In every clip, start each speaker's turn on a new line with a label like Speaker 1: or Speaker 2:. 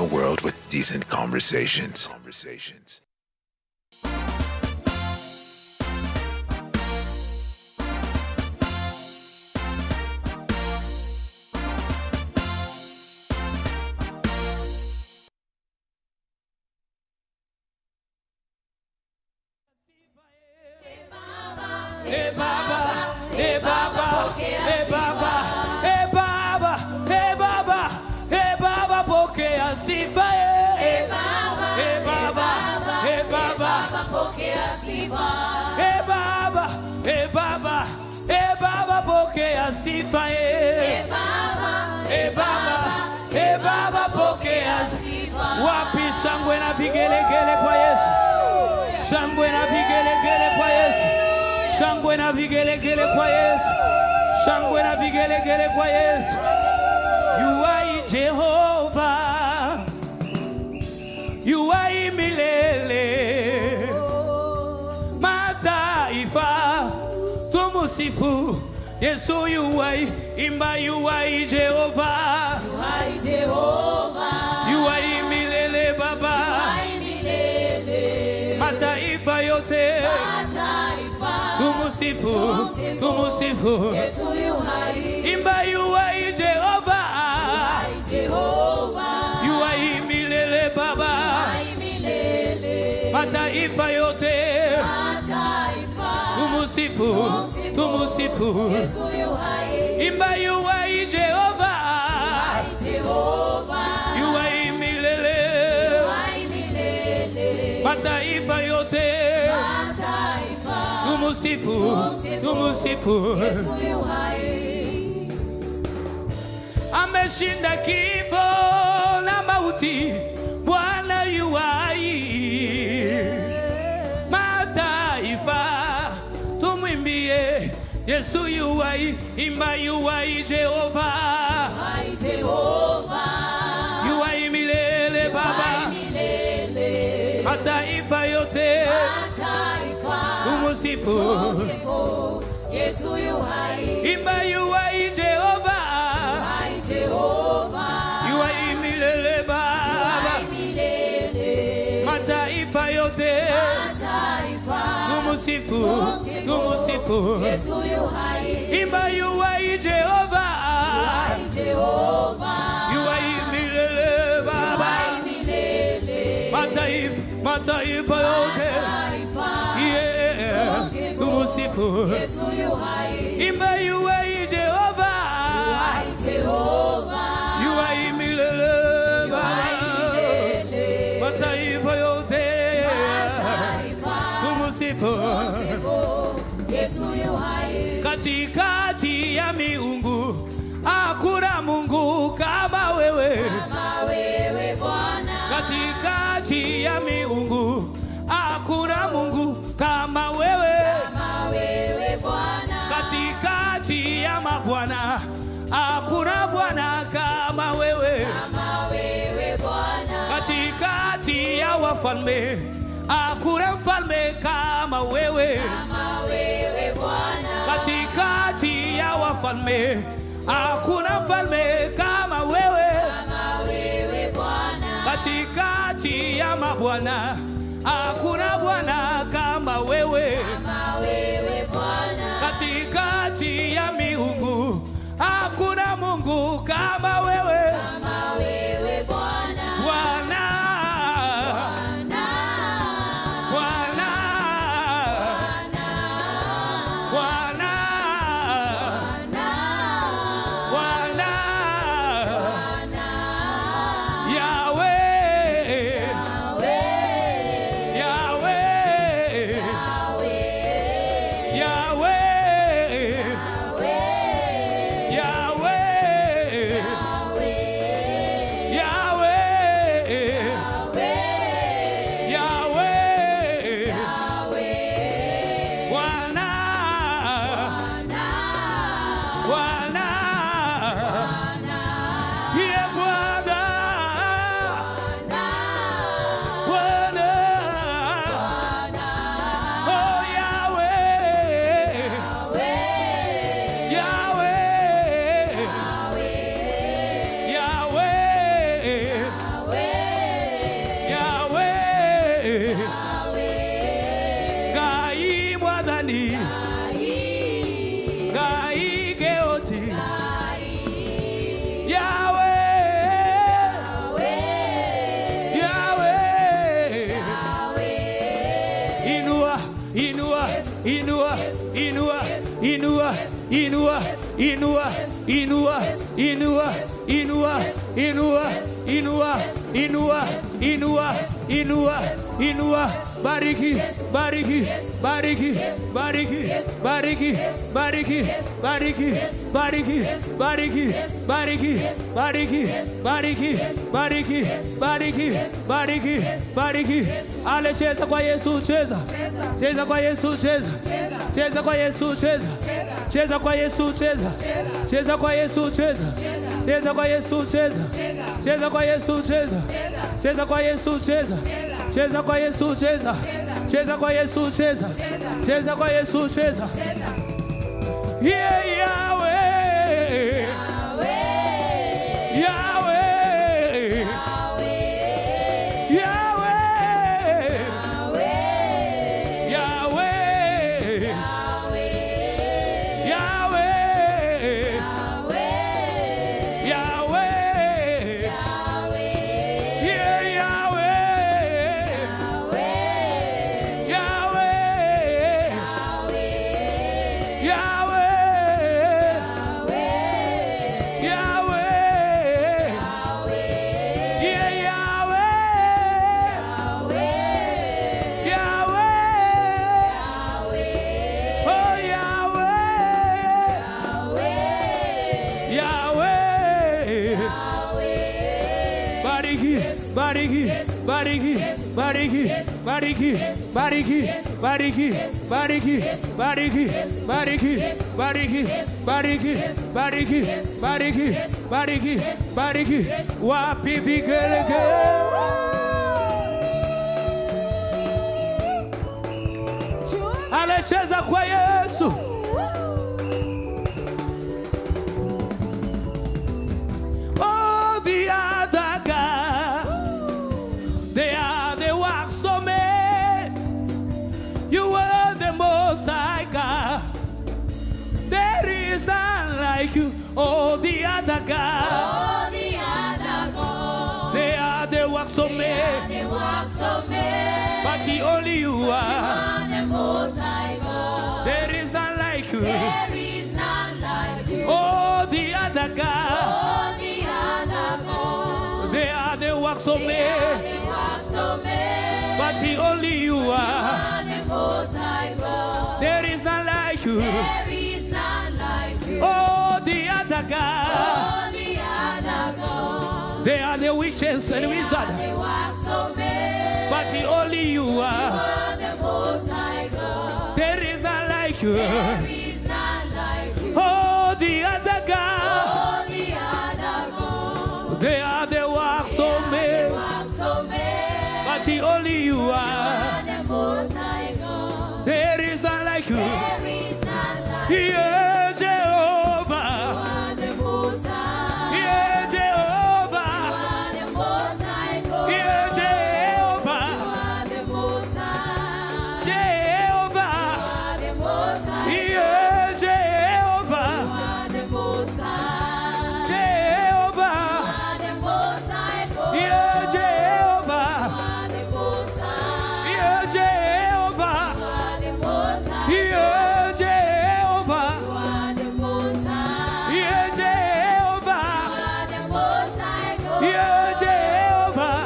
Speaker 1: a world with decent conversations.
Speaker 2: E Baba, E Baba, E Baba, E Baba, E Baba, E Baba, pokea sifa.
Speaker 3: E Baba,
Speaker 2: E Baba, E Baba,
Speaker 3: pokea sifa.
Speaker 2: E Baba, E Baba, E Baba, pokea sifa.
Speaker 3: E Baba,
Speaker 2: E Baba, E Baba, pokea
Speaker 3: sifa.
Speaker 2: Wapi shangwe na vigelegele kwa Yesu? Shangwe na vigelegele kwa Yesu. Shangwe na vigelegele kwa Yesu. Shangwe na vigelegele kwa Yesu. You are Jehovah. You are milele. Mataifa tumusifu Yesu. You are imba. You are Jehovah.
Speaker 3: You are Jehovah.
Speaker 2: You are milele Baba.
Speaker 3: You are milele.
Speaker 2: Mataifa yote
Speaker 3: Mataifa
Speaker 2: tumusifu, tumusifu.
Speaker 3: Yesu yu hai.
Speaker 2: Imba you are Jehovah.
Speaker 3: Jehovah.
Speaker 2: You are milele Baba.
Speaker 3: Hai milele.
Speaker 2: Mataifa yote
Speaker 3: Mataifa
Speaker 2: tumusifu, tumusifu.
Speaker 3: Yesu yu hai.
Speaker 2: Imba you are Jehovah.
Speaker 3: Jehovah.
Speaker 2: You are milele.
Speaker 3: Hai milele.
Speaker 2: Mataifa yote
Speaker 3: Mataifa
Speaker 2: tumusifu, tumusifu.
Speaker 3: Yesu yu hai.
Speaker 2: Ameshinda kifo na mauti, Bwana yu hai. Mataifa tumwimbie Yesu yu hai. Imba yu hai Jehova.
Speaker 3: Hai Jehovah.
Speaker 2: Yu hai milele Baba.
Speaker 3: Hai milele.
Speaker 2: Mataifa yote
Speaker 3: Mataifa
Speaker 2: tumusifu.
Speaker 3: tumusifu. Yesu yu hai.
Speaker 2: Imba yu hai Jehova.
Speaker 3: Hai Jehovah.
Speaker 2: Yu hai milele Baba.
Speaker 3: Hai milele.
Speaker 2: Mataifa yote
Speaker 3: Mataifa
Speaker 2: tumusifu, tumusifu.
Speaker 3: Yesu yu hai.
Speaker 2: Imba yu hai Jehova.
Speaker 3: Hai Jehovah.
Speaker 2: Yu hai milele Baba.
Speaker 3: Hai milele.
Speaker 2: Mataifa, mataifa yote
Speaker 3: Mataifa
Speaker 2: yeah, tumusifu.
Speaker 3: Yesu yu hai.
Speaker 2: Imba yu hai Jehova.
Speaker 3: Hai Jehovah.
Speaker 2: Yu hai milele Baba.
Speaker 3: Hai milele.
Speaker 2: Mataifa yote
Speaker 3: Mataifa
Speaker 2: tumusifu.
Speaker 3: tumusifu. Yesu yu hai.
Speaker 2: Katikati ya miungu hakuna Mungu kama wewe.
Speaker 3: Kama wewe Bwana.
Speaker 2: Katikati ya miungu hakuna Mungu kama wewe.
Speaker 3: Kama wewe Bwana.
Speaker 2: Katikati ya mabwana hakuna Bwana kama wewe.
Speaker 3: Kama wewe Bwana.
Speaker 2: Katikati ya wafalme hakuna mfalme kama wewe.
Speaker 3: Kama wewe Bwana.
Speaker 2: Katikati ya wafalme hakuna mfalme kama wewe.
Speaker 3: Kama wewe Bwana.
Speaker 2: Katikati ya mabwana hakuna Bwana kama wewe.
Speaker 3: Kama wewe Bwana.
Speaker 2: Katikati ya miungu hakuna Mungu kama wewe.
Speaker 3: Kama wewe Bwana.
Speaker 2: Bwana,
Speaker 3: Bwana.
Speaker 2: Bwana, Bwana, Bwana, Yahweh, Yahweh, Yahweh, Yahweh, Yahweh, Yahweh, Bwana, Bwana, ye Bwana, Bwana, oh Yahweh, Yahweh, Yahweh, inua, inua, inua, inua, inua, inua, inua, inua, inua, inua. Bariki, bariki, bariki, bariki, bariki, bariki, bariki, bariki, bariki, bariki, bariki, bariki, bariki, bariki, bariki, bariki. Ale, cheza kwa Yesu, cheza. Cheza kwa Yesu, cheza. Cheza kwa Yesu, cheza. Cheza kwa Yesu, cheza. Cheza kwa Yesu, cheza. Cheza kwa Yesu, cheza. Cheza kwa Yesu, cheza. Cheza kwa Yesu, cheza. Cheza kwa Yesu, cheza. Cheza kwa Yesu, cheza. Cheza kwa Yesu, cheza. Yeah, Yahweh. Yahweh. Yahweh. Yahweh. Yahweh. Yahweh. Yeah, Yahweh. Yahweh. Yahweh. Yahweh. Yeah, Yahweh. Yahweh. Oh, Yahweh. Yahweh. Bariki, bariki, bariki, bariki, bariki, bariki, bariki, bariki, bariki, bariki, bariki, bariki, bariki, bariki, bariki, bariki. Wapi vigelegele? Anacheza kwa Yesu. Oh, the other God, they are the works of men. You are the Most High God. There is none like you. Oh, the other God,
Speaker 3: All the other gods,
Speaker 2: they are the works of
Speaker 3: they are
Speaker 2: men.
Speaker 3: the works of men.
Speaker 2: But only you are.
Speaker 3: Are the Most High God.
Speaker 2: There is none like you.
Speaker 3: There is none like you.
Speaker 2: Oh, the other God,
Speaker 3: All the other gods,
Speaker 2: they are the works of
Speaker 3: they are
Speaker 2: men.
Speaker 3: the works of men.
Speaker 2: But only you are.
Speaker 3: Are the Most High God.
Speaker 2: There is none like you.
Speaker 3: There is none like you.
Speaker 2: Oh, the other God.
Speaker 3: All the other gods,
Speaker 2: They are the witches and
Speaker 3: they are
Speaker 2: wizards.
Speaker 3: the works of men.
Speaker 2: But only you are.
Speaker 3: Are the Most High God.
Speaker 2: There is none like you.
Speaker 3: There is none like you.
Speaker 2: Oh, the other God.
Speaker 3: All the other gods,
Speaker 2: They are the works
Speaker 3: they
Speaker 2: of
Speaker 3: are the
Speaker 2: men.
Speaker 3: works of men.
Speaker 2: But only you are.
Speaker 3: Are the Most High God.
Speaker 2: There is none like you.
Speaker 3: There is none like you.
Speaker 2: Yeah, Jehovah.
Speaker 3: Are the Most High.
Speaker 2: Yeah, Jehovah.
Speaker 3: Are the Most High God.
Speaker 2: Yeah, Jehovah.
Speaker 3: Are the Most High.
Speaker 2: Jehovah.
Speaker 3: Are the Most High.
Speaker 2: Yeah, Jehovah.
Speaker 3: Are the Most High.
Speaker 2: Jehovah.
Speaker 3: Are the Most High God.
Speaker 2: Yeah, Jehovah.
Speaker 3: Are the Most High.
Speaker 2: Yeah, Jehovah.
Speaker 3: Are the Most High.
Speaker 2: Yeah, Jehovah.
Speaker 3: Are the Most High.
Speaker 2: Yeah, Jehovah.
Speaker 3: Are the Most High God.
Speaker 2: Yeah, Jehovah.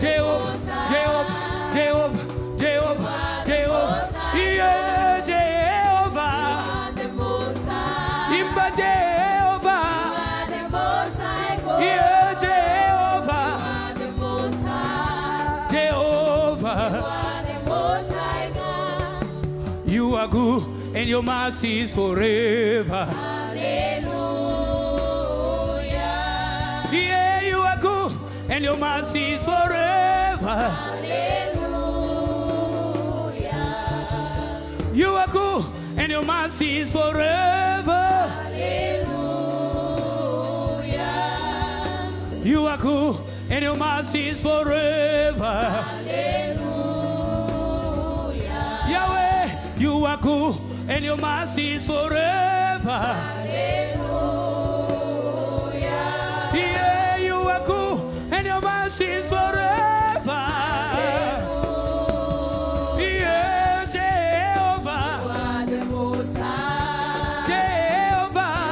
Speaker 2: Jehovah. Jehovah. Jehovah. Jehovah. Jehovah. Yeah, Jehovah.
Speaker 3: Are the Most High.
Speaker 2: Imba Jehovah.
Speaker 3: Are the Most High God.
Speaker 2: Yeah, Jehovah.
Speaker 3: Are the Most High.
Speaker 2: Jehovah.
Speaker 3: Are the Most High God.
Speaker 2: You are good and your mercy is forever.
Speaker 3: Hallelujah.
Speaker 2: Yeah, you are good and your mercy is forever.
Speaker 3: Hallelujah.
Speaker 2: You are good and your mercy is forever.
Speaker 3: Hallelujah.
Speaker 2: You are good and your mercy is forever.
Speaker 3: Hallelujah.
Speaker 2: Yahweh, you are good and your mercy is forever.
Speaker 3: Hallelujah.
Speaker 2: Yeah, you are good and your mercy is forever. Yeah, Jehovah.
Speaker 3: You are the Most High.
Speaker 2: Jehovah.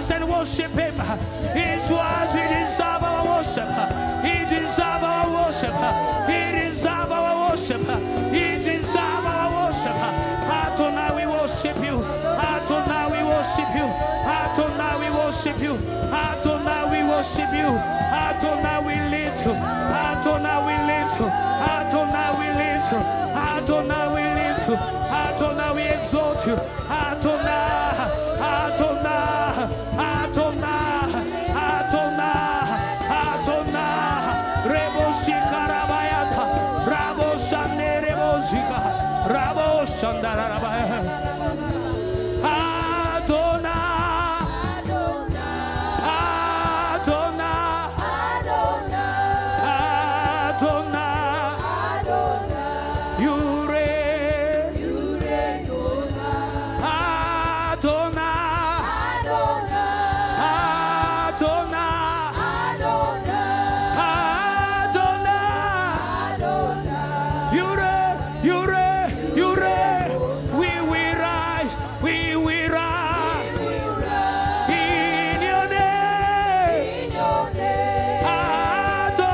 Speaker 2: voice and worship him. He's worthy, he deserves our worship. He deserves our worship. He deserves our worship. He deserves our worship. Adonai, we worship you. Adonai, we worship you. Adonai, we worship you. Adonai, we worship you. Adonai, we lift you. Adonai, we lift you. Adonai, we lift you. Adonai, we lift you. Adonai, we exalt you. Adonai, Adonai, Adonai, Adonai, Adonai. Rebo shikarabayata, Rabo shanderebo shika, Rabo shandarabaya. Adonai, Adonai, Adonai, you reign. Adonai, Adonai, Adonai, you reign, you reign, you reign. We will rise, we will rise in your name. Adonai,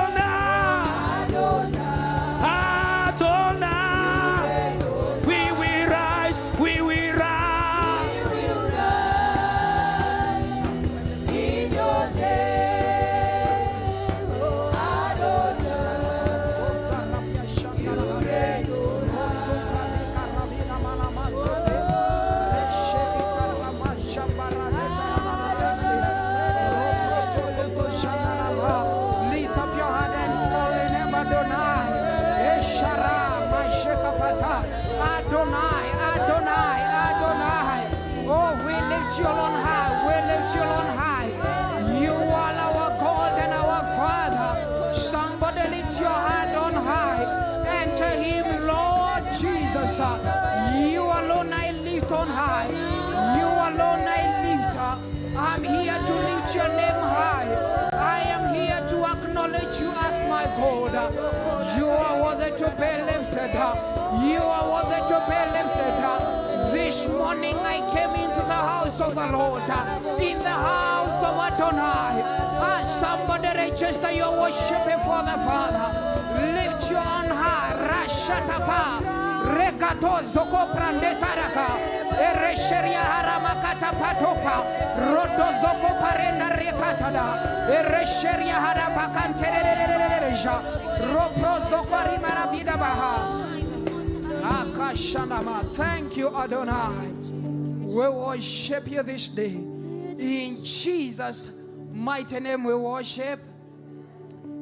Speaker 2: Adonai, we will rise, we will rise.
Speaker 4: Lift up your hand and call the name Adonai. Eshara, Mashekapata. Adonai, Adonai, Adonai. Oh, we lift you on high. We lift you on high. You are our God and our Father. Somebody lift your hand on high and tell him, Lord Jesus, you alone I lift on high. You alone I lift. I'm here to lift your name high. I am here to acknowledge you as my God. You are worthy to be lifted. You are worthy to be lifted. This morning I came into the house of the Lord, in the house of Adonai. Somebody register your worship before the Father. Lift your own high. Rashatapa. Regato zoko prandetaraka. Eresheria haramakata patopa. Rodo zoko parenda rekatada. Eresheria harabakantererererereja. Ropro zoko rimarabidabaha. Akashanama. Thank you, Adonai. We worship you this day. In Jesus' mighty name we worship.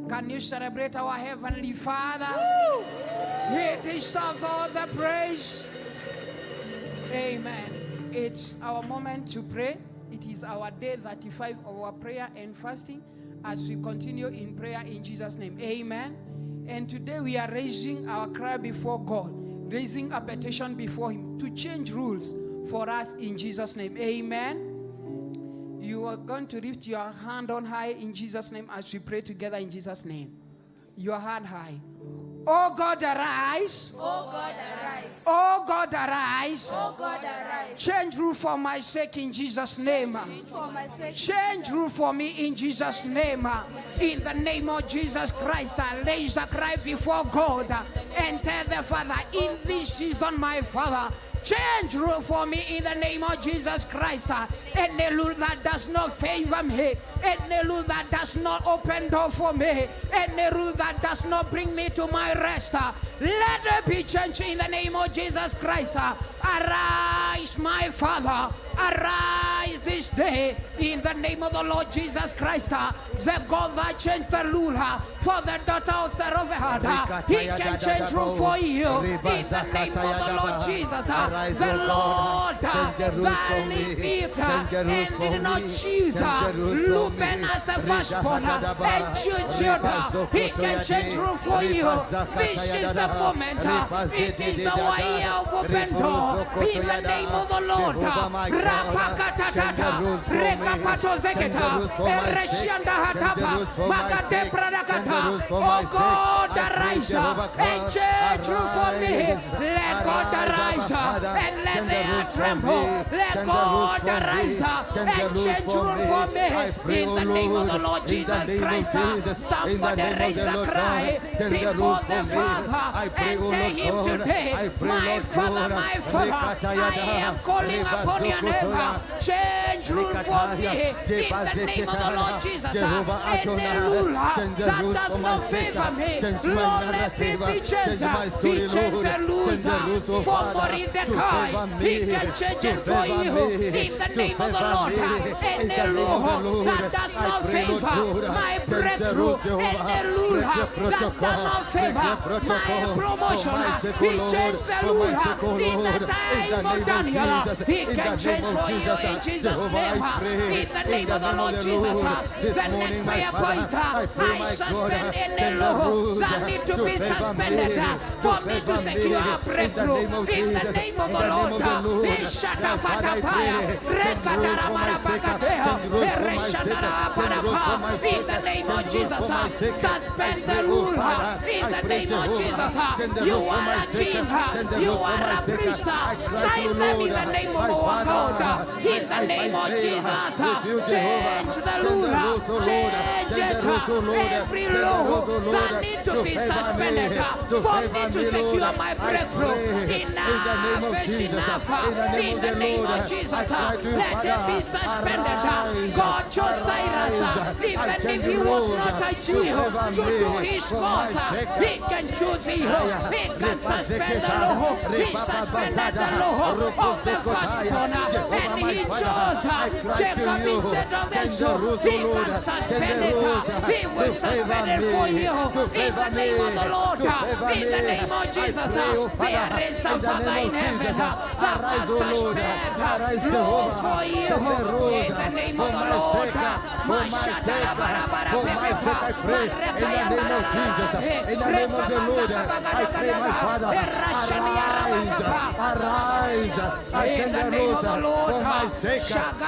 Speaker 4: Can you celebrate our Heavenly Father? He deserves all the praise. Amen. It's our moment to pray. It is our day 35 of our prayer and fasting as we continue in prayer in Jesus' name. Amen. And today we are raising our cry before God, raising a petition before Him to change rules for us in Jesus' name. Amen. You are going to lift your hand on high in Jesus' name as we pray together in Jesus' name. Your hand high. Oh God, arise.
Speaker 3: Oh God, arise.
Speaker 4: Oh God, arise.
Speaker 3: Oh God, arise.
Speaker 4: Change rule for my sake in Jesus' name.
Speaker 3: For my sake.
Speaker 4: Change rule for me in Jesus' name. In the name of Jesus Christ, I raise a cry before God and tell the Father, in this season, my Father, change rule for me in the name of Jesus Christ. Any rule that does not favor me, any rule that does not open door for me, any rule that does not bring me to my rest, let it be changed in the name of Jesus Christ. Arise, my Father. Arise this day in the name of the Lord Jesus Christ. The God that changed the ruler for the daughter of Zelophehad, He can change rule for you in the name of the Lord Jesus. The Lord that lived and did not choose Reuben as the firstborn and choose Judah, He can change rule for you. This is the moment. It is the way of open door in the name of the Lord. Rapakatatata. Rekapata, Rekapato Zeketa, Ereshianda Hatapa, Magate Pradakata. Oh God, arise and change rule for me. Let God arise and let the earth tremble. Let God arise and change rule for me. In the name of the Lord Jesus Christ, somebody raise a cry before the Father and tell him today, my Father, my Father, I am calling upon your name. Change rule for me in the name of the Lord Jesus. Any ruler that does not favor me, Lord, let it be changed. He changed the loser for Mordecai. He can change it for you in the name of the Lord. Any ruler that does not favor my breakthrough, any ruler that does not favor my promotion, he changed the ruler in the time of Daniel. He can change for you in Jesus' name. In the name of the Lord Jesus, the next prayer point, I suspend any law that need to be suspended for me to secure a breakthrough. In the name of the Lord, in the name of Jesus, suspend the ruler. In the name of Jesus, you are a king, you are a priest. Sign them in the name of our God. In the name of Jesus, change the ruler, change it. Every law that need to be suspended for me to secure my breakthrough. Enough is enough. In the name of Jesus, let it be suspended. God chose Cyrus, even if he was not a Jew, to do his cause. He can choose you. He can suspend the law. He suspended the law of the firstborn, and he chose Jacob instead of Esau. He can suspend it. He will suspend it for you. In the name of the Lord, in the name of Jesus, there is a Father in heaven that can suspend law for you. In the name of the Lord,
Speaker 5: in the name of Jesus, in the name of the Lord, I pray, my Father, arise, arise,
Speaker 4: in the name of the Lord,
Speaker 5: for my sake,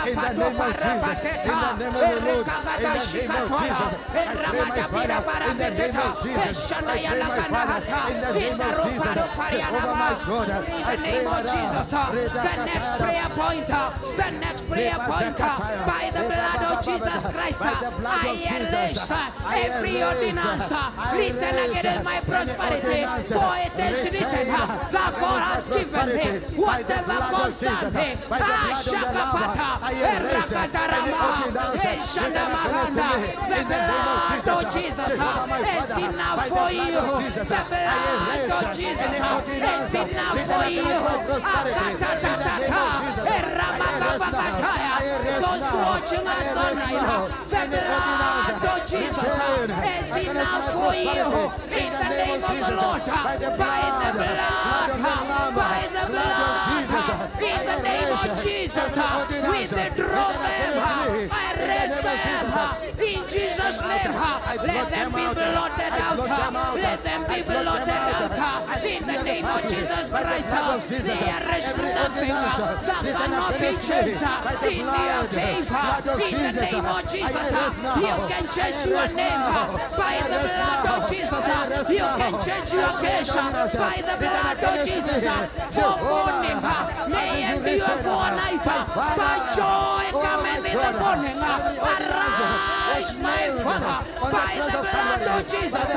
Speaker 5: in the name of Jesus, in the name of the Lord, in the name of Jesus, I pray, my Father, in the name of Jesus, I pray, my Father, in the name of Jesus, Jehovah, my God,
Speaker 4: in the name of Jesus, the next prayer point, the next prayer point, by the blood of Jesus Christ, I erase every ordinance written against my prosperity, for it is written that God has given me whatever concerns me. The blood of Jesus is enough for you. The blood of Jesus is enough for you. Those watching us online, the blood of Jesus is enough for you. In the name of the Lord, by the blood, by the blood, in the name of Jesus, withdraw them, arrest them, in Jesus' name. Let them be blotted out, let them be blotted out, in the name of Jesus Christ. There is nothing that cannot be changed in your favor. In the name of Jesus, you can change your name by the blood of Jesus. You can change your case by the blood of Jesus. For morning may endure for night, but joy cometh in the morning. Arise, my Father, by the blood of Jesus,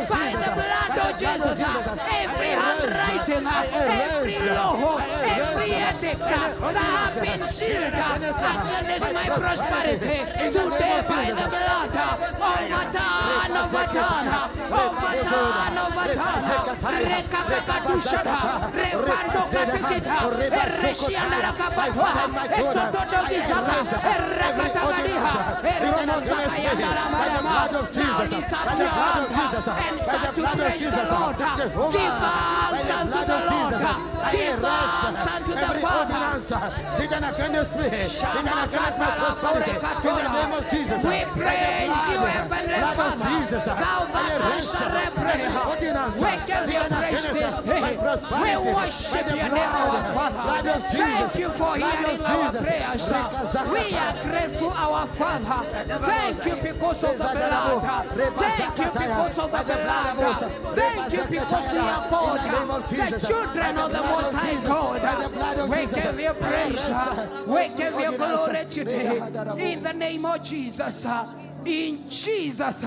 Speaker 4: by the blood of Jesus. Every handwriting, every law, every edict that have been sealed against my prosperity, today by the blood, overturn, overturn, overturn, overturn. Rekakakadushata, Repandokapikita, Ereshiandarakapatwa, Etototokisaka, Erakatagadiha, Eromosakayandarabadama. Now lift up your hand and start to praise the Lord. Give thanks unto the Lord. Give thanks unto the Father. Father.
Speaker 5: Ordinance written against me, written against my prosperity. In the name of Jesus.
Speaker 4: We praise you, Heavenly
Speaker 5: Blood of
Speaker 4: Father.
Speaker 5: Jesus.
Speaker 4: Thou that answerest prayer.
Speaker 5: Ordinance
Speaker 4: We give you
Speaker 5: written
Speaker 4: praise
Speaker 5: against
Speaker 4: this
Speaker 5: my
Speaker 4: day. We
Speaker 5: prosperity.
Speaker 4: worship
Speaker 5: By the
Speaker 4: your name, our
Speaker 5: blood,
Speaker 4: Father.
Speaker 5: blood of Jesus.
Speaker 4: Thank you for
Speaker 5: Blood of
Speaker 4: hearing our
Speaker 5: Jesus.
Speaker 4: prayers. We are grateful, our Father. Thank you because of the blood. Thank you because of the blood. Thank you because we are called the children of the Most High God. We give you praise. We give you glory today. In the name of Jesus. In Jesus'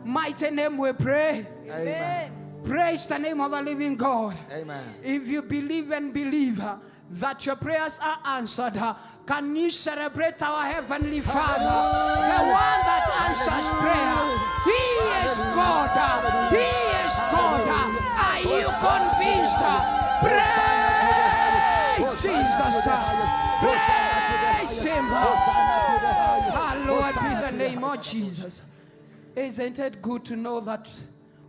Speaker 4: mighty name we pray.
Speaker 5: Amen.
Speaker 4: Praise the name of the living God.
Speaker 5: Amen.
Speaker 4: If you believe and believe that your prayers are answered, can you celebrate our Heavenly Father, the one that answers prayer? He is God. He is God. Are you convinced? Praise Jesus. Praise Him. Hallowed be the name of Jesus. Isn't it good to know that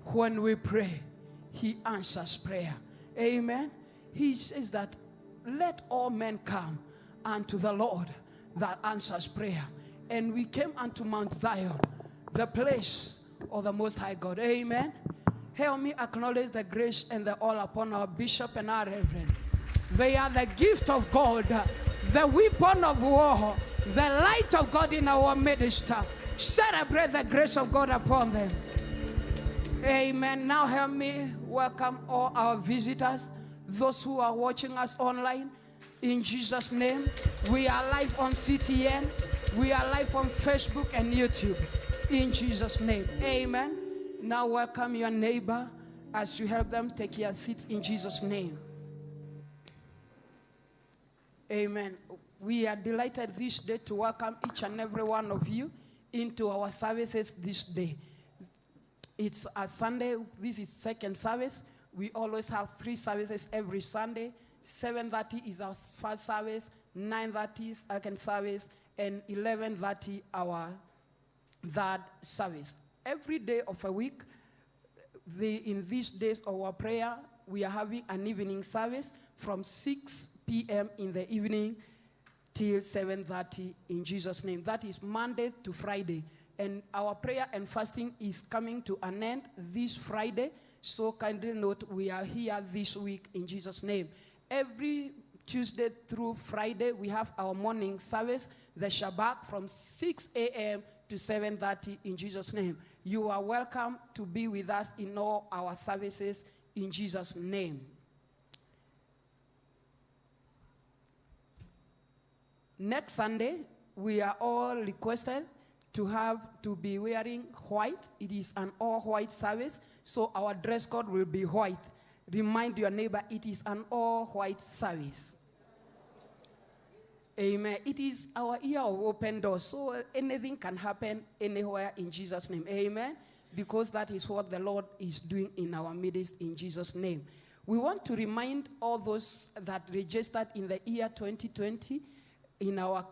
Speaker 4: when we pray, He answers prayer? Amen. He says that let all men come unto the Lord that answers prayer. And we came unto Mount Zion, the place of the Most High God. Amen. Help me acknowledge the grace and the all upon our bishop and our reverend. They are the gift of God, the weapon of war, the light of God in our midst. Celebrate the grace of God upon them. Amen. Now help me welcome all our visitors, those who are watching us online. In Jesus' name, we are live on CTN. We are live on Facebook and YouTube. In Jesus' name, amen. Now welcome your neighbor as you help them take your seats in Jesus' name. Amen. We are delighted this day to welcome each and every one of you into our services this day. It's a Sunday. This is second service. We always have three services every Sunday. 7:30 is our first service, 9:30 second service, and 11:30 our third service. Every day of a week, in these days of our prayer, we are having an evening service from 6 p.m. in the evening till 7:30 in Jesus' name. That is Monday to Friday. And our prayer and fasting is coming to an end this Friday. So kindly note, we are here this week in Jesus' name. Every Tuesday through Friday, we have our morning service, the Shabbat, from 6 a.m. to 7:30 in Jesus' name. You are welcome to be with us in all our services in Jesus' name. Next Sunday, we are all requested to be wearing white. It is an all-white service, so our dress code will be white. Remind your neighbor, it is an all-white service. Amen. It is our year of open doors, so anything can happen anywhere in Jesus' name. Amen. Because that is what the Lord is doing in our midst in Jesus' name. We want to remind all those that registered in the year 2020 in our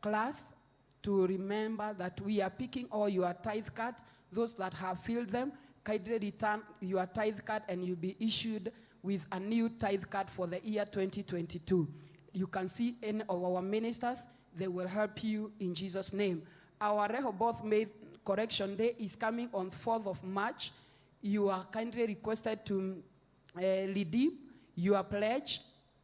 Speaker 4: class to remember that we are picking all your tithe cards. Those that have filled them, kindly return your tithe card and you'll be issued with a new tithe card for the year 2022. You can see any of our ministers. They will help you in Jesus' name. Our Rehoboth May Correction Day is coming on 4th of March. You are kindly requested to redeem your pledge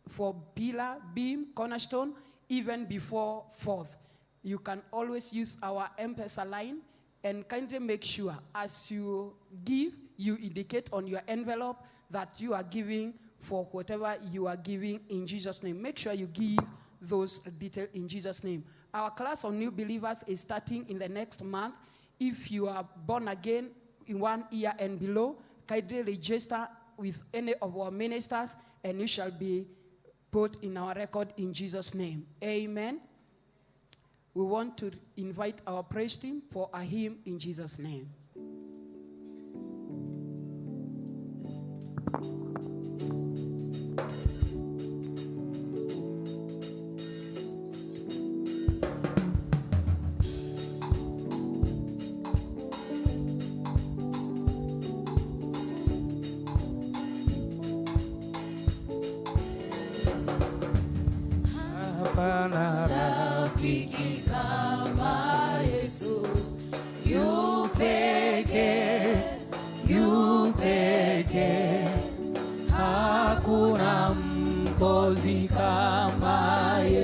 Speaker 4: for pillar, beam, cornerstone, even before 4th. You can always use our M-Pesa line, and kindly make sure as you give, you indicate on your envelope that you are giving for whatever you are giving in Jesus' name. Make sure you give those details in Jesus' name. Our class on new believers is starting in the next month. If you are born again in 1 year and below, kindly register with any of our ministers and you shall be put in our record in Jesus' name. Amen. We want to invite our praise team for a hymn in Jesus' name.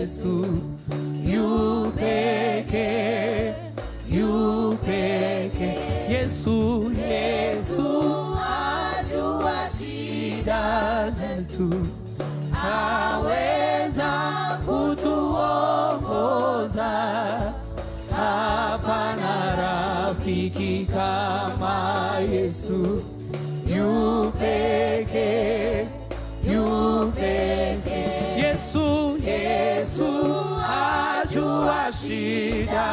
Speaker 2: Yesu yu pekee, yu pekee. Yesu, Yesu ajua shida zetu, aweza kutuongoza. Hapana rafiki kama Yesu, yu pekee, yu pekee. Yesu, Yesu ajua shida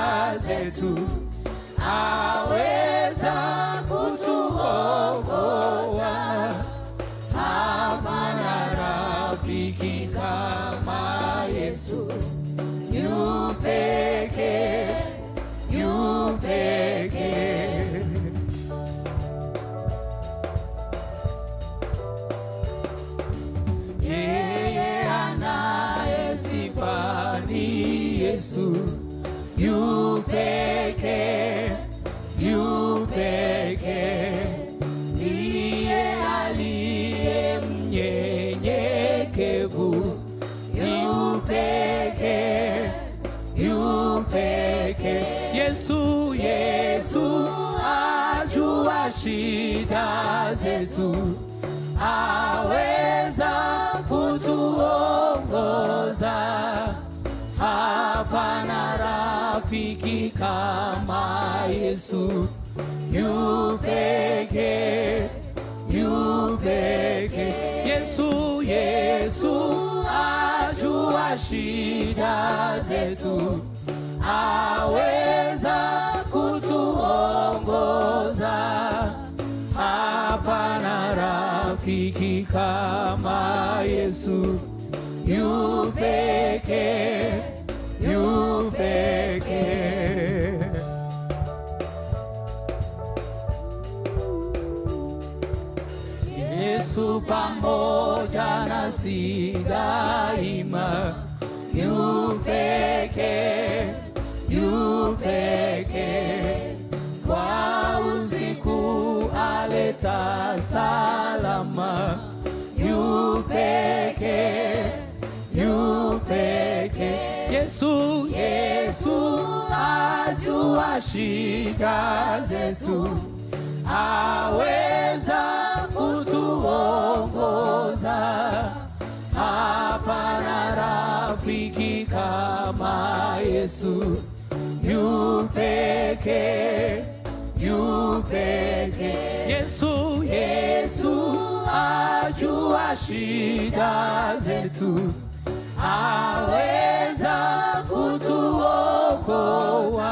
Speaker 2: zetu, aweza kutuokoa. Hapana rafiki kama Yesu, yu pekee, yu pekee. Yeye anaye sifa ni Yesu, yu pekee, yu pekee. Ndiye aliye mnyenyekevu, yu pekee, yu pekee. Yesu, Yesu ajua shida zetu, aweza kutuongoza. Hapana rafiki kama Yesu, yu pekee, yu pekee. Yesu, Yesu ajua shida zetu, aweza kutuongoza. Hapana rafiki kama Yesu, yu pekee, yu pekee. Yesu pamoja nasi daima, yu pekee, yu pekee. Kwa usiku aleta salama, yu pekee, yu pekee. Yesu, Yesu ajua shida zetu, aweza kutuongoza. Hapana rafiki kama Yesu, yu pekee, yu pekee. Yesu, Yesu ajua shida zetu, aweza kutuokoa.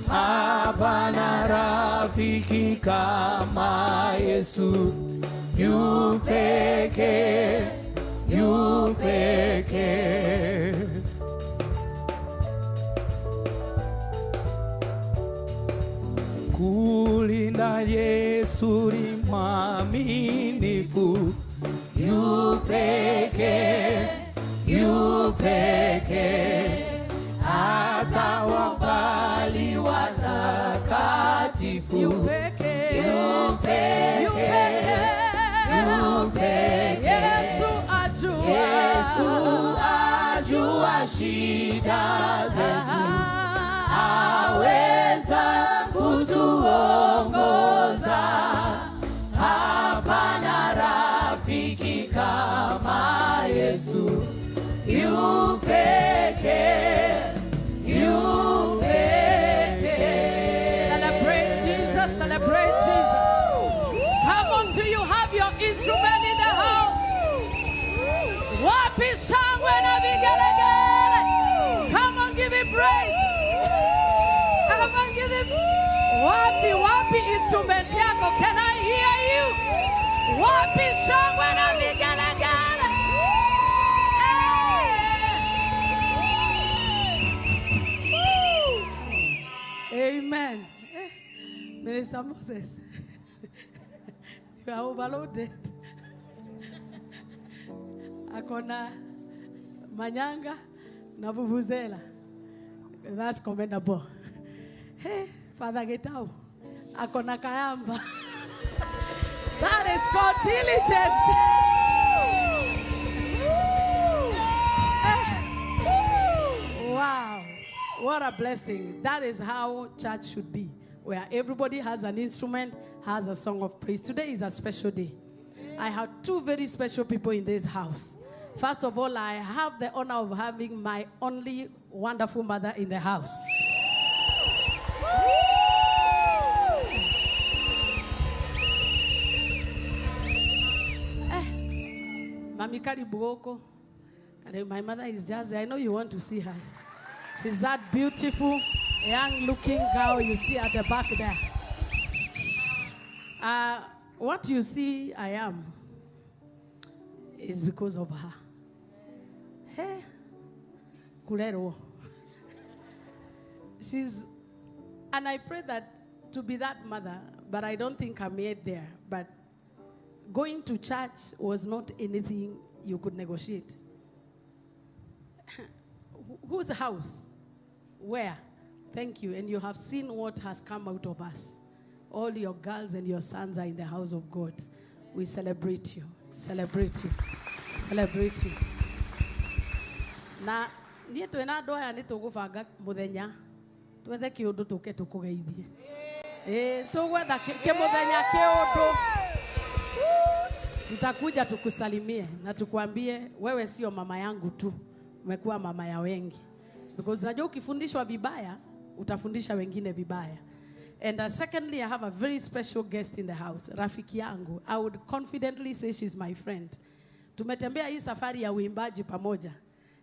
Speaker 2: Hapana rafiki kama Yesu, yu pekee, yu pekee. Kulinda Yesu ni mwaminifu, yu pekee, yu pekee. Hata wabali watakatifu,
Speaker 6: Yu pekee.
Speaker 2: yu pekee,
Speaker 6: Yu pekee.
Speaker 2: yu pekee.
Speaker 6: Yesu ajua.
Speaker 2: Yesu ajua shida zetu, aweza kutuongoza. Hapana rafiki kama Yesu, yu pekee, yu pekee.
Speaker 6: Celebrate Jesus, celebrate Jesus. Come on, do you have your instrument in the house? Wapi shangwe na vigelegele? Come on, give him praise. Come on, give him. Wapi, wapi instrument yako? Can I hear you? Wapi shangwe na vigelegele? Hey. Amen. Minister Moses, you are overloaded. Akona manyanga na vuvuzela. That's commendable. Hey, Father Getau, akona kayamba. That is called diligence. What a blessing. That is how church should be, where everybody has an instrument, has a song of praise. Today is a special day. I have two very special people in this house. First of all, I have the honor of having my only wonderful mother in the house. Mami karibu huko. My mother is just there. I know you want to see her. She's that beautiful, young-looking girl you see at the back there. What you see I am is because of her. Hey, kulero. She's, and I pray that to be that mother, but I don't think I'm yet there. But going to church was not anything you could negotiate. Whose house? Where? Thank you. And you have seen what has come out of us. All your girls and your sons are in the house of God. We celebrate you. Celebrate you. Celebrate you. Na niĩ twĩna andũ aya nĩ tũgũbanga mũthenya twethe kĩũndũ tũke tũkũgeithie. Ĩĩ tũgwetha kĩmũthenya kĩũndũ. Tutakuja tukusalimie na tukwambie wewe sio mama yangu tu, umekuwa mama ya wengi. Because unajua ukifundishwa vibaya utafundisha wengine vibaya. And secondly, I have a very special guest in the house, rafiki yangu. I would confidently say she's my friend. Tumetembea hii safari ya uimbaji pamoja.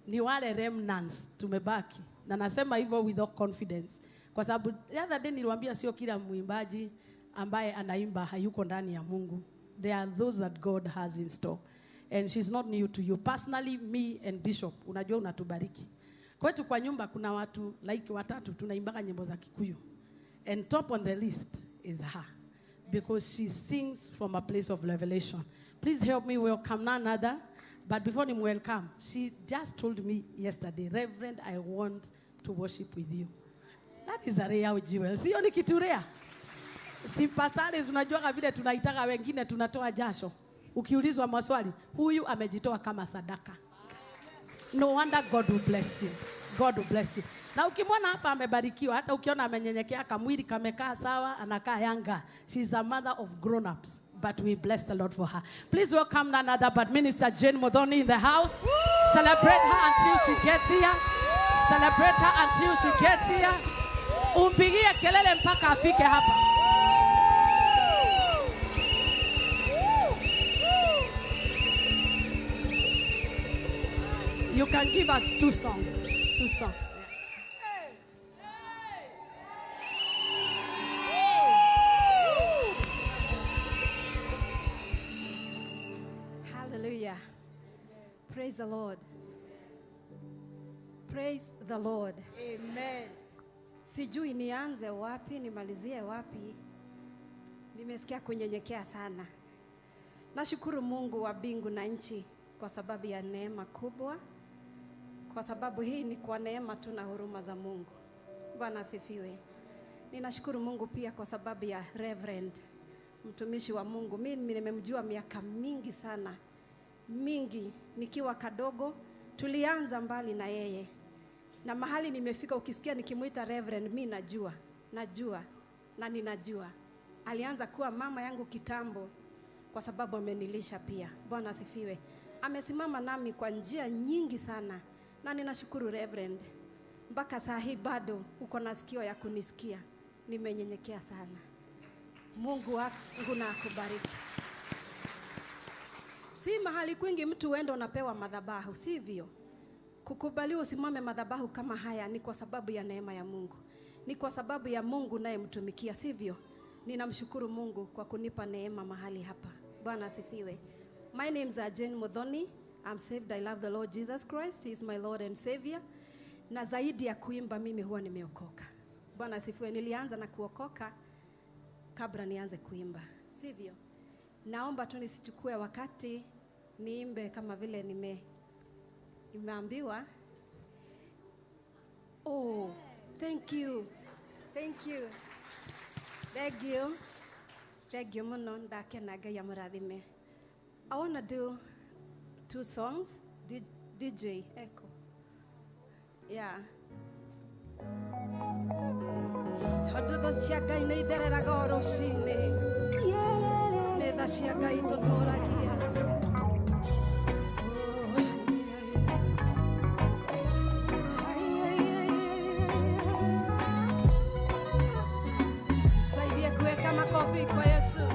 Speaker 6: Ni wale remnants tumebaki. Na nasema hivyo with all confidence. Kwa sababu the other day niliwaambia sio kila muimbaji ambaye anaimba hayuko ndani ya Mungu. There are those that God has in store. And she's not new to you. Personally, me and Bishop, unajua unatubariki. Kwetu kwa nyumba kuna watu like watatu tunaimbaga nyimbo za Kikuyu. And top on the list is her, because she sings from a place of revelation. Please help me welcome none other. But before him welcome, she just told me yesterday, Reverend, I want to worship with you. That is a rare jewel. Sio ni kitu rare. Si pastores unajua vile tunaitaka wengine tunatoa jasho. Ukiulizwa maswali, huyu amejitoa kama sadaka. No wonder God will bless you. God will bless you. Na ukimwona hapa amebarikiwa, hata ukiona amenyenyekea kamwili kamekaa sawa, anakaa yanga. She's a mother of grown-ups, but we bless the Lord for her. Please welcome none other but Minister Jane Muthoni in the house. Celebrate her until she gets here. Celebrate her until she gets here. Umpigie kelele mpaka afike hapa. You can give us two songs. Two songs.
Speaker 7: Hallelujah. Praise the Lord. Praise the Lord.
Speaker 4: Amen.
Speaker 7: Sijui nianze wapi, nimalizie wapi. Nimesikia kunyenyekea sana. Nashukuru Mungu wa mbingu na nchi kwa sababu ya neema kubwa. Kwa sababu hii ni kwa neema tu na huruma za Mungu. Bwana asifiwe. Ninashukuru Mungu pia kwa sababu ya Reverend, mtumishi wa Mungu. Mimi nimemjua miaka mingi sana. Mingi, nikiwa kadogo, tulianza mbali na yeye. Na mahali nimefika ukisikia nikimuita Reverend, mimi najua, najua na ninajua. Alianza kuwa mama yangu kitambo kwa sababu amenilisha pia. Bwana asifiwe. Amesimama nami kwa njia nyingi sana. Na ninashukuru Reverend. Mpaka saa hii bado uko na sikio ya kunisikia. Nimenyenyekea sana. Mungu wangu na akubariki. Si mahali kwingi mtu uende unapewa madhabahu, sivyo? Kukubaliwa usimame madhabahu kama haya ni kwa sababu ya neema ya Mungu. Ni kwa sababu ya Mungu naye mtumikia, sivyo? Ninamshukuru Mungu kwa kunipa neema mahali hapa. Bwana asifiwe. My name is Jane Muthoni. I'm saved. I love the Lord Jesus Christ. He is my Lord and Savior. Na zaidi ya kuimba mimi huwa nimeokoka. Bwana asifiwe. Nilianza na kuokoka kabla nianze kuimba, sivyo? Naomba tu nisichukue wakati niimbe kama vile nimeambiwa. Oh, thank you. Thank you. Thank you. Thank you muno ndakena Ngai amurathime. I want to do two songs. DJ Echo. Yeah. Tondũ thũ cia Ngai nĩ ithereraga o rũcinĩ. Nĩ tha cia Ngai tũtũragia. Saidie kuweka makofi kwa Yesu.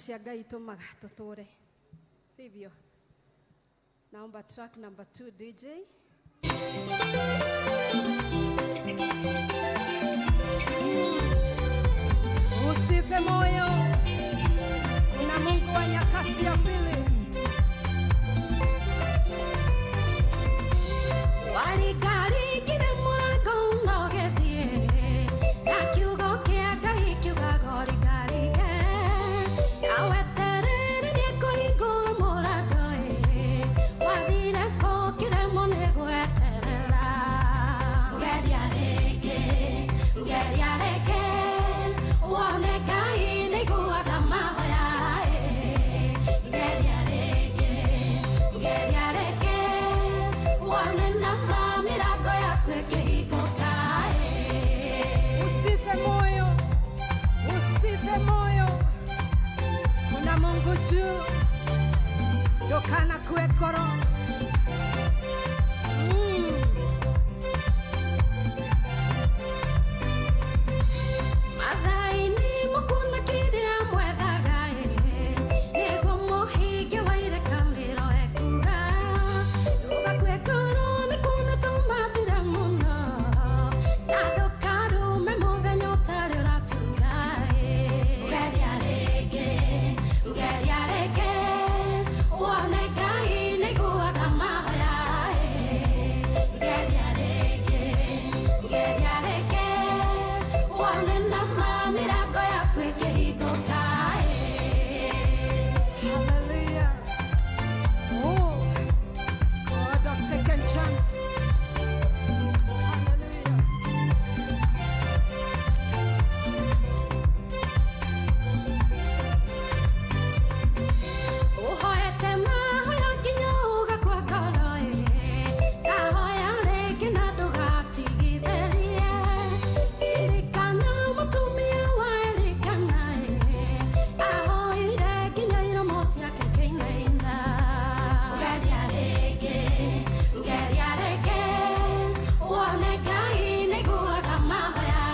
Speaker 7: Cia Ngai itumaga tuture, sivyo? Naomba track number 2 DJ. Usife moyo, kuna Mungu wa nyakati ya pili.
Speaker 6: Waligarikire mũrango ũnogetie, na kiugo kĩa Ngai kiugaga ũrikarike. Aweterere nĩekũhingũra mũrango ĩ, wathire kũkĩremwo nĩ gweterera. Geria rĩngĩ, geria rĩngĩ, wone Ngai nĩaiguaga mahoya ĩ. Geria
Speaker 7: Mungu juu. Ndũkanakue ngoro.
Speaker 6: Mathaini mũkuna kĩrĩa mwethaga nĩguo mũhinge wa irekanĩro ekuga ndũgakue ngoro nĩ kuona tũmathire mũno na ndũkarume mũthenya ũtarĩ ũratuga ngeria rĩngĩ ngeria rĩngĩ wone Ngai nĩaiguaga mahoya ngeria rĩngĩ ngeria rĩngĩ wone nama mĩrango yaku ĩkĩhingũka.
Speaker 7: Hallelujah. Oh, God of second chance. Hallelujah.
Speaker 6: Ũhoete mahoya nginya ũgakua ngoro tahoya rĩngĩ na ndũgatigithĩrie ririkana mũtumia wa Elikana ahoire nginya iromo ciake ikĩinaina ngeria rĩngĩ ngeria rĩngĩ wone Ngai nĩaiguaga mahoya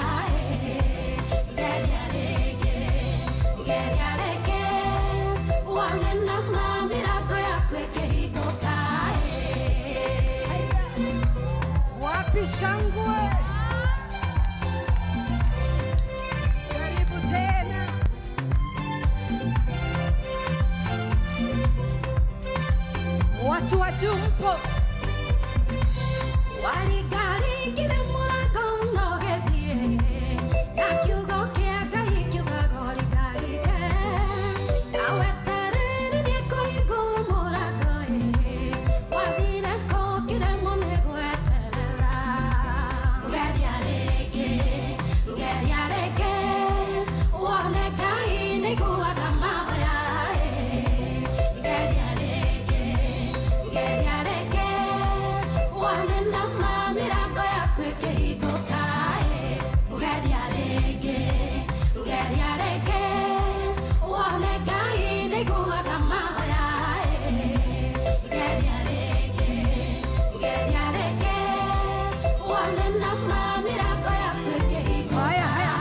Speaker 6: ngeria rĩngĩ ngeria rĩngĩ wone nama mĩrango yaku ĩkĩhingũka.
Speaker 7: Wapi shangwe? Karibu tena. Watu wa juu mpo.
Speaker 6: Warigarigire mũrango no gĩthiĩ na kiugo kĩa Ngai kiugaga ũrigarige na weterere nĩekũhingũra mũrango wathire kũkĩremwo nĩ gweterera ngeria rĩngĩ ngeria rĩngĩ wone Ngai nĩaiguaga mahoya ngeria rĩngĩ ngeria rĩngĩ wone nama mĩrango yaku ĩkĩhingũka ngeria rĩngĩ ngeria rĩngĩ wone Ngai nĩaiguaga mahoya ngeria rĩngĩ ngeria rĩngĩ wone nama mĩrango yaku ĩkĩhingũka.
Speaker 7: Haya, haya.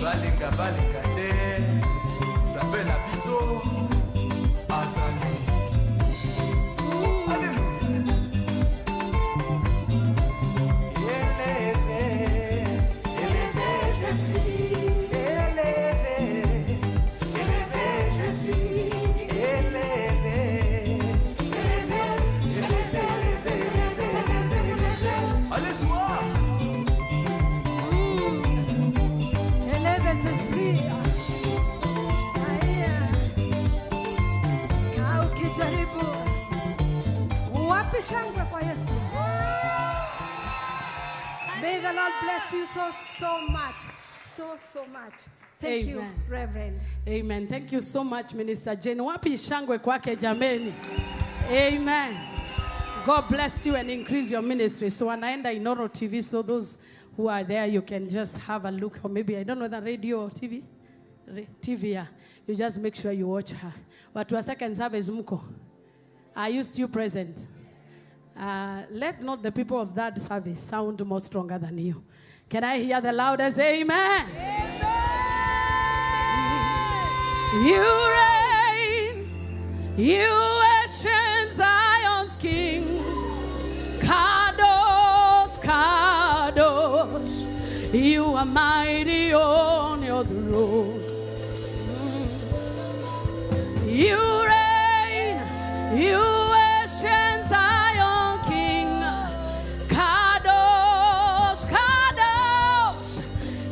Speaker 8: Balinga balinga te nzambe na biso azali. Alléluia. Élevé, élevé Jésus, élevé, élevé Jésus, élevé, élevé, élevé, élevé, élevé, élevé, élevé. Allez, soir.
Speaker 7: Eleve sisi. Haya. Kaa ukijaribu. Wapi shangwe kwa Yesu? May the Lord bless you so, so much. So, so much. Thank you,
Speaker 6: Amen.
Speaker 7: Reverend.
Speaker 6: Amen. Thank you so much, Minister Jane. Wapi shangwe kwake jameni. Amen. God bless you and increase your ministry. So anaenda Inoro TV, so those who are there, you can just have a look, or maybe, I don't know, the radio or TV? TV, yeah. You just make sure you watch her. Watu wa second service mko. Are you still present? Let not the people of that service sound more stronger than you. Can I hear the loudest amen? You reign, you ancient Zion's King. Kadosh, Kadosh, you are mighty on your throne. You reign, you ancient Zion King. Kadosh, Kadosh,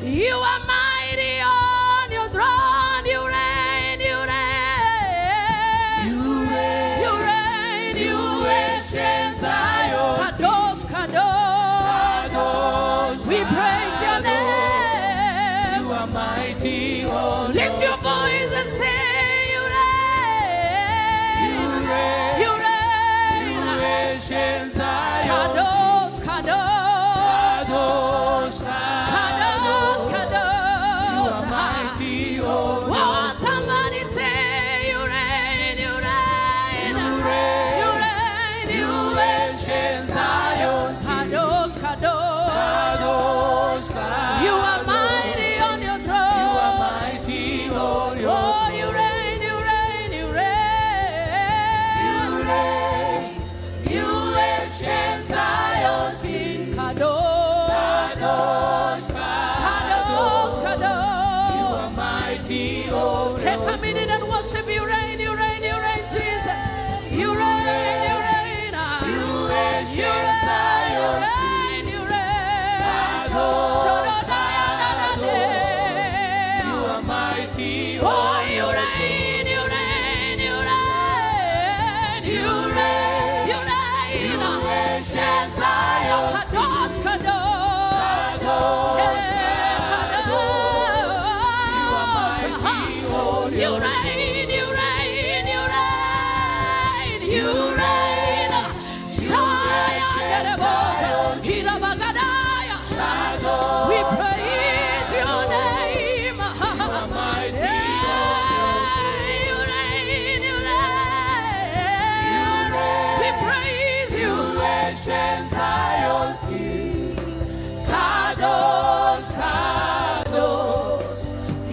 Speaker 6: you are mighty on your throne. You reign, you reign, you reign, you reign, you ancient Zion. Kadosh, Kadosh, we praise your name. worship. You reign, you reign, you reign, Jesus. You reign, you reign. You reign, you reign, you reign.
Speaker 2: You are mighty.
Speaker 6: Oh, you reign, you reign, you reign, you reign, you reign. Kadosh, kadosh, kadosh. You reign, you reign, you reign, you reign. We praise your name. You reign, you reign. We praise you.
Speaker 2: Kadosh, Kadosh,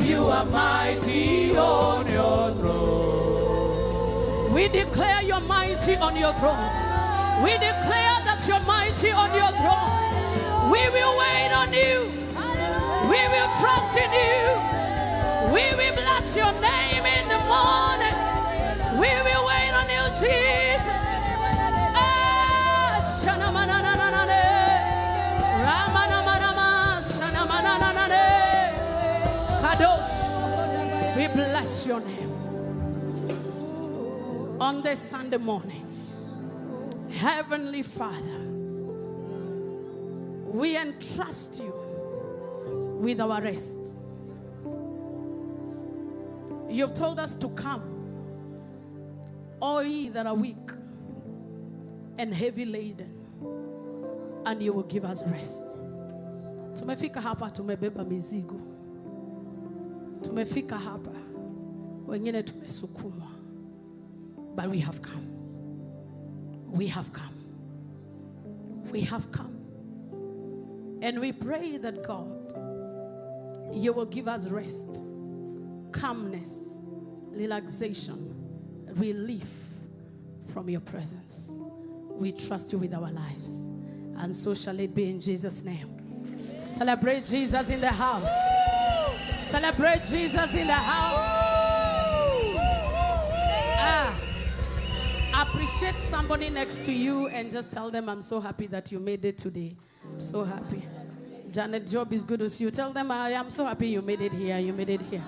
Speaker 2: you are mighty on your throne.
Speaker 6: We declare you're mighty on your throne. We declare that you're mighty on your throne. We will wait on you. We will trust in you. We will bless your name in the morning. We will wait on you, Jesus. Ah, shanamananane. Ramanamanama, shanamananane. Kadosh, we bless your name. On this Sunday morning, Heavenly Father, we entrust you with our rest. You've told us to come, all ye that are weak and heavy laden, and you will give us rest. Tumefika hapa, tumebeba mizigo. Tumefika hapa, wengine tumesukumwa. But we have come. We have come. We have come. And we pray that God, you will give us rest, calmness, relaxation, relief from your presence. We trust you with our lives. And so shall it be in Jesus' name. Celebrate Jesus in the house. Celebrate Jesus in the house. Appreciate somebody next to you and just tell them, I'm so happy that you made it today. I'm so happy. Janet Job is good to see you. Tell them, I am so happy you made it here. You made it here.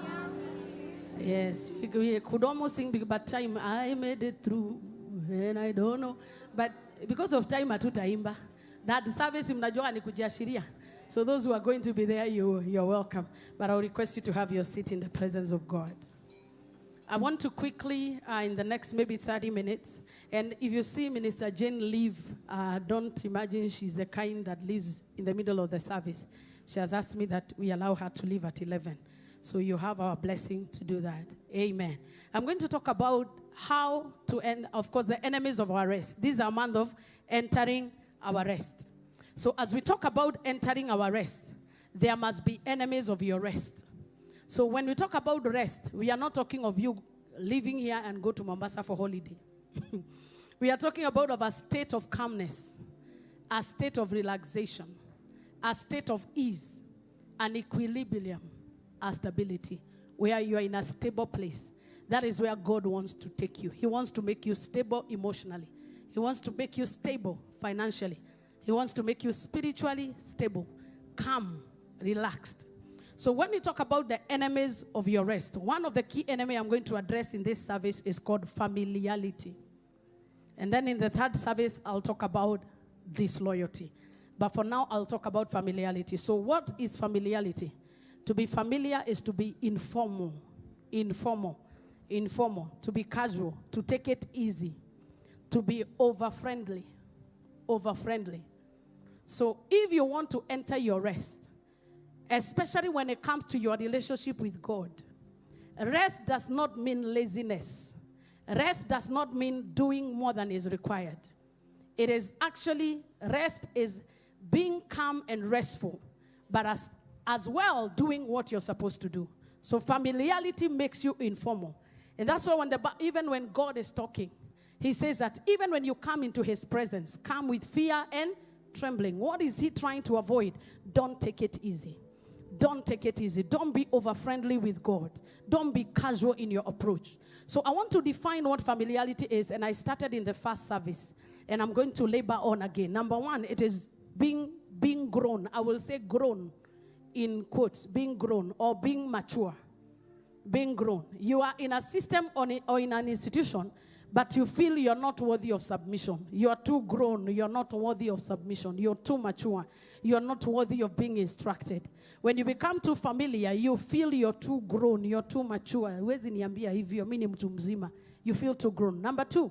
Speaker 6: Yes, we could almost sing, but time I made it through, and I don't know. But because of time, hatutaimba. That service mnajua ni kujiashiria. So those who are going to be there, you're welcome. But I'll request you to have your seat in the presence of God. I want to quickly, in the next maybe 30 minutes, and if you see Minister Jane leave, don't imagine she's the kind that leaves in the middle of the service. She has asked me that we allow her to leave at 11. So you have our blessing to do that. Amen. I'm going to talk about how to end, of course, the enemies of our rest. This is our month of entering our rest. So as we talk about entering our rest, there must be enemies of your rest. So when we talk about rest, we are not talking of you leaving here and go to Mombasa for holiday. We are talking about of a state of calmness, a state of relaxation, a state of ease, an equilibrium, a stability, where you are in a stable place. That is where God wants to take you. He wants to make you stable emotionally. He wants to make you stable financially. He wants to make you spiritually stable, calm, relaxed. So when we talk about the enemies of your rest, one of the key enemy I'm going to address in this service is called familiarity. And then in the third service, I'll talk about disloyalty. But for now, I'll talk about familiarity. So what is familiarity? To be familiar is to be informal, informal, informal, to be casual, to take it easy, to be over-friendly, over-friendly. So if you want to enter your rest, especially when it comes to your relationship with God, rest does not mean laziness. Rest does not mean doing more than is required. It is actually, rest is being calm and restful, but as well doing what you're supposed to do. So familiarity makes you informal. And that's why when even when God is talking, he says that even when you come into his presence, come with fear and trembling. What is he trying to avoid? Don't take it easy. Don't take it easy. Don't be over friendly with God. Don't be casual in your approach. So I want to define what familiarity is, and I started in the first service, and I'm going to labor on again. Number one, it is being grown. I will say grown in quotes, being grown or being mature. Being grown. You are in a system or in an institution, but you feel you're not worthy of submission. You're too grown. You're not worthy of submission. You're too mature. You're not worthy of being instructed. When you become too familiar, you feel you're too grown. You're too mature. Huwezi niambia hivyo, mimi ni mtu mzima. You feel too grown. Number two,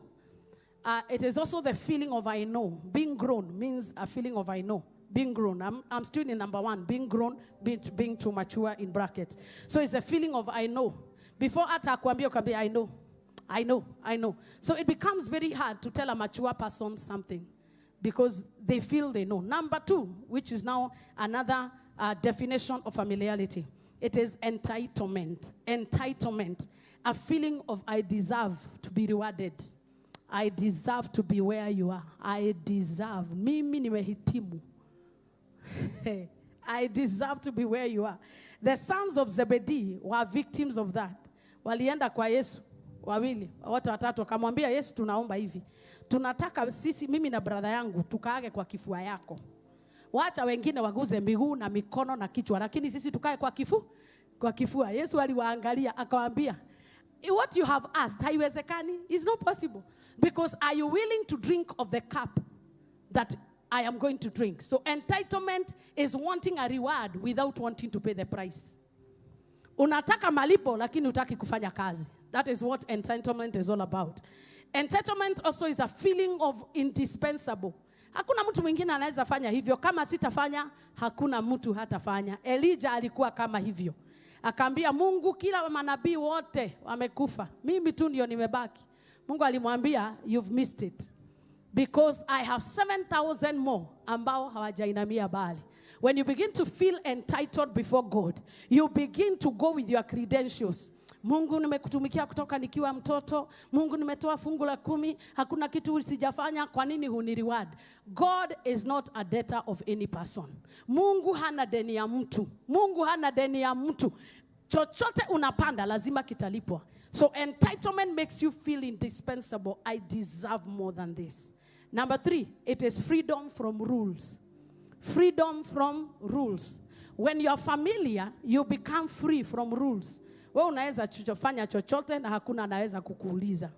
Speaker 6: it is also the feeling of I know. Being grown means a feeling of I know. Being grown. I'm still in number one. Being grown, being too mature in brackets. So it's a feeling of I know. Before hata akuambia, ukaambia I know. I know, I know. So it becomes very hard to tell a mature person something because they feel they know. Number two, which is now another definition of familiarity, it is entitlement. Entitlement, a feeling of I deserve to be rewarded. I deserve to be where you are. I deserve. Mimi nimehitimu. I deserve to be where you are. The sons of Zebedee were victims of that. Walienda kwa Yesu. Wawili, watu watatu wakamwambia Yesu, tunaomba hivi. Tunataka sisi, mimi na brother yangu, tukaage kwa kifua yako. Wacha wengine waguze miguu na mikono na kichwa, lakini sisi tukae kwa kifua. Yesu aliwaangalia akawaambia, what you have asked haiwezekani. It's not possible. Because are you willing to drink of the cup that I am going to drink? So entitlement is wanting a reward without wanting to pay the price. Unataka malipo lakini hutaki kufanya kazi. That is what entitlement is all about. Entitlement also is a feeling of indispensable. Hakuna mtu mwingine anaweza fanya hivyo. Kama sitafanya, hakuna mtu hatafanya. Elijah alikuwa kama hivyo. Akaambia Mungu, kila manabii wote wamekufa, mimi tu ndio nimebaki. Mungu alimwambia, you've missed it. Because I have 7,000 more ambao hawajainamia Baali. When you begin to feel entitled before God, you begin to go with your credentials. Mungu, nimekutumikia kutoka nikiwa mtoto. Mungu, nimetoa fungu la 10. Hakuna kitu sijafanya. Kwa nini hunireward? God is not a debtor of any person. Mungu hana deni ya mtu. Mungu hana deni ya mtu. Chochote unapanda lazima kitalipwa. So entitlement makes you feel indispensable. I deserve more than this. Number three, it is freedom from rules. Freedom from rules. When you are familiar, you become free from rules. Wewe unaweza fanya chochote na hakuna anaweza kukuuliza.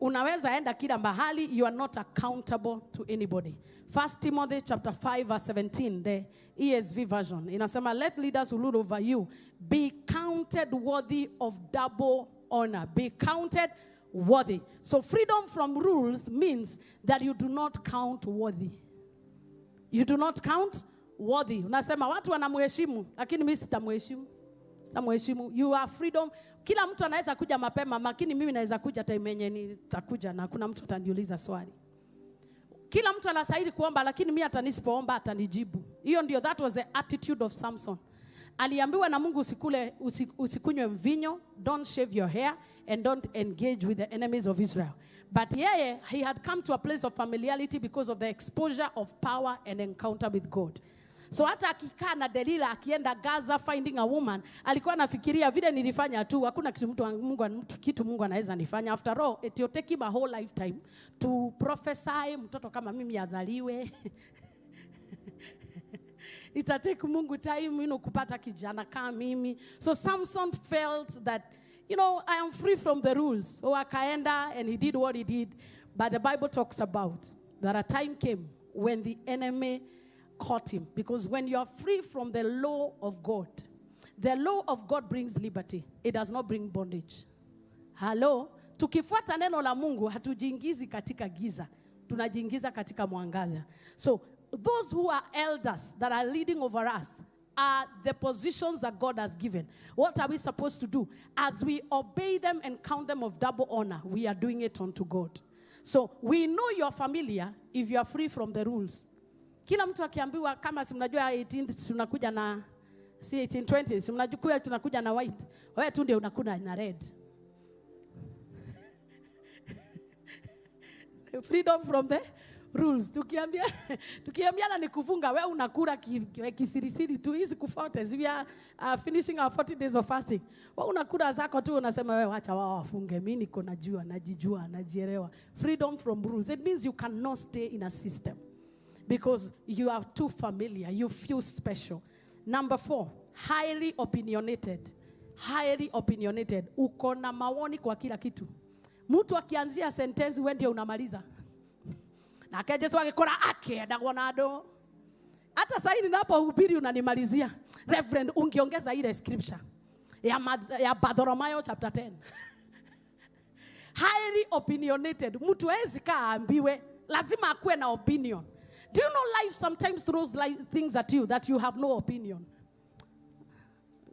Speaker 6: Unaweza enda kila mahali, you are not accountable to anybody. 1 Timothy chapter 5 verse 17, the ESV version. Inasema, let leaders who rule over you be counted worthy of double honor. Be counted worthy. So freedom from rules means that you do not count worthy. You do not count worthy. Unasema watu wanamheshimu, lakini mimi sitamheshimu. Sitamheshimu. You are freedom. Kila mtu anaweza kuja mapema, lakini mimi naweza kuja time yenye nitakuja na hakuna mtu ataniuliza swali. Kila mtu anastahili kuomba, lakini mimi hata nisipoomba atanijibu. Hiyo ndio, that was the attitude of Samson. Aliambiwa na Mungu, usikule, usikunywe mvinyo, don't shave your hair and don't engage with the enemies of Israel. But yeye, he had come to a place of familiarity because of the exposure of power and encounter with God. So hata akikaa na Delila akienda Gaza finding a woman, alikuwa anafikiria vile nilifanya tu, hakuna kitu mtu Mungu kitu Mungu anaweza nifanya. After all, it will take him a whole lifetime to prophesy mtoto kama mimi azaliwe. It take Mungu time, you know, kupata kijana kama mimi. So Samson felt that, you know, I am free from the rules. So akaenda and he did what he did. But the Bible talks about that a time came when the enemy caught him. Because when you are free from the law of God, the law of God brings liberty. It does not bring bondage. Hello? Tukifuata neno la Mungu, hatujiingizi katika giza. Tunajiingiza katika mwangaza. So those who are elders that are leading over us are the positions that God has given. What are we supposed to do? As we obey them and count them of double honor, we are doing it unto God. So we know you are familiar if you are free from the rules. Kila mtu akiambiwa kama si mnajua 18 tunakuja na si 1820 si mnajua tunakuja na white. Wewe tu ndio unakuja na red. Freedom from the Rules. Tukiambiana ni kufunga, wewe unakula kisirisiri tu, hizi kufuate. We are finishing our 40 days of fasting. Wewe unakula zako tu, unasema wewe wacha wao wafunge. Mimi niko najua, najijua, najielewa. Freedom from rules. It means you cannot stay in a system because you are too familiar. You feel special. Number 4, highly opinionated. Highly opinionated. Uko na maoni kwa kila kitu. Mtu akianzia sentence wewe ndio unamaliza. Na Jesu agikora akiendagwo na andu. Hata sasa ninapohubiri unanimalizia. Reverend, ungeongeza ile scripture ya Bartholomayo chapter 10. Highly opinionated. Mtu hawezi kaa aambiwe, lazima akuwe na opinion. Do you know life sometimes throws things at you that you have no opinion?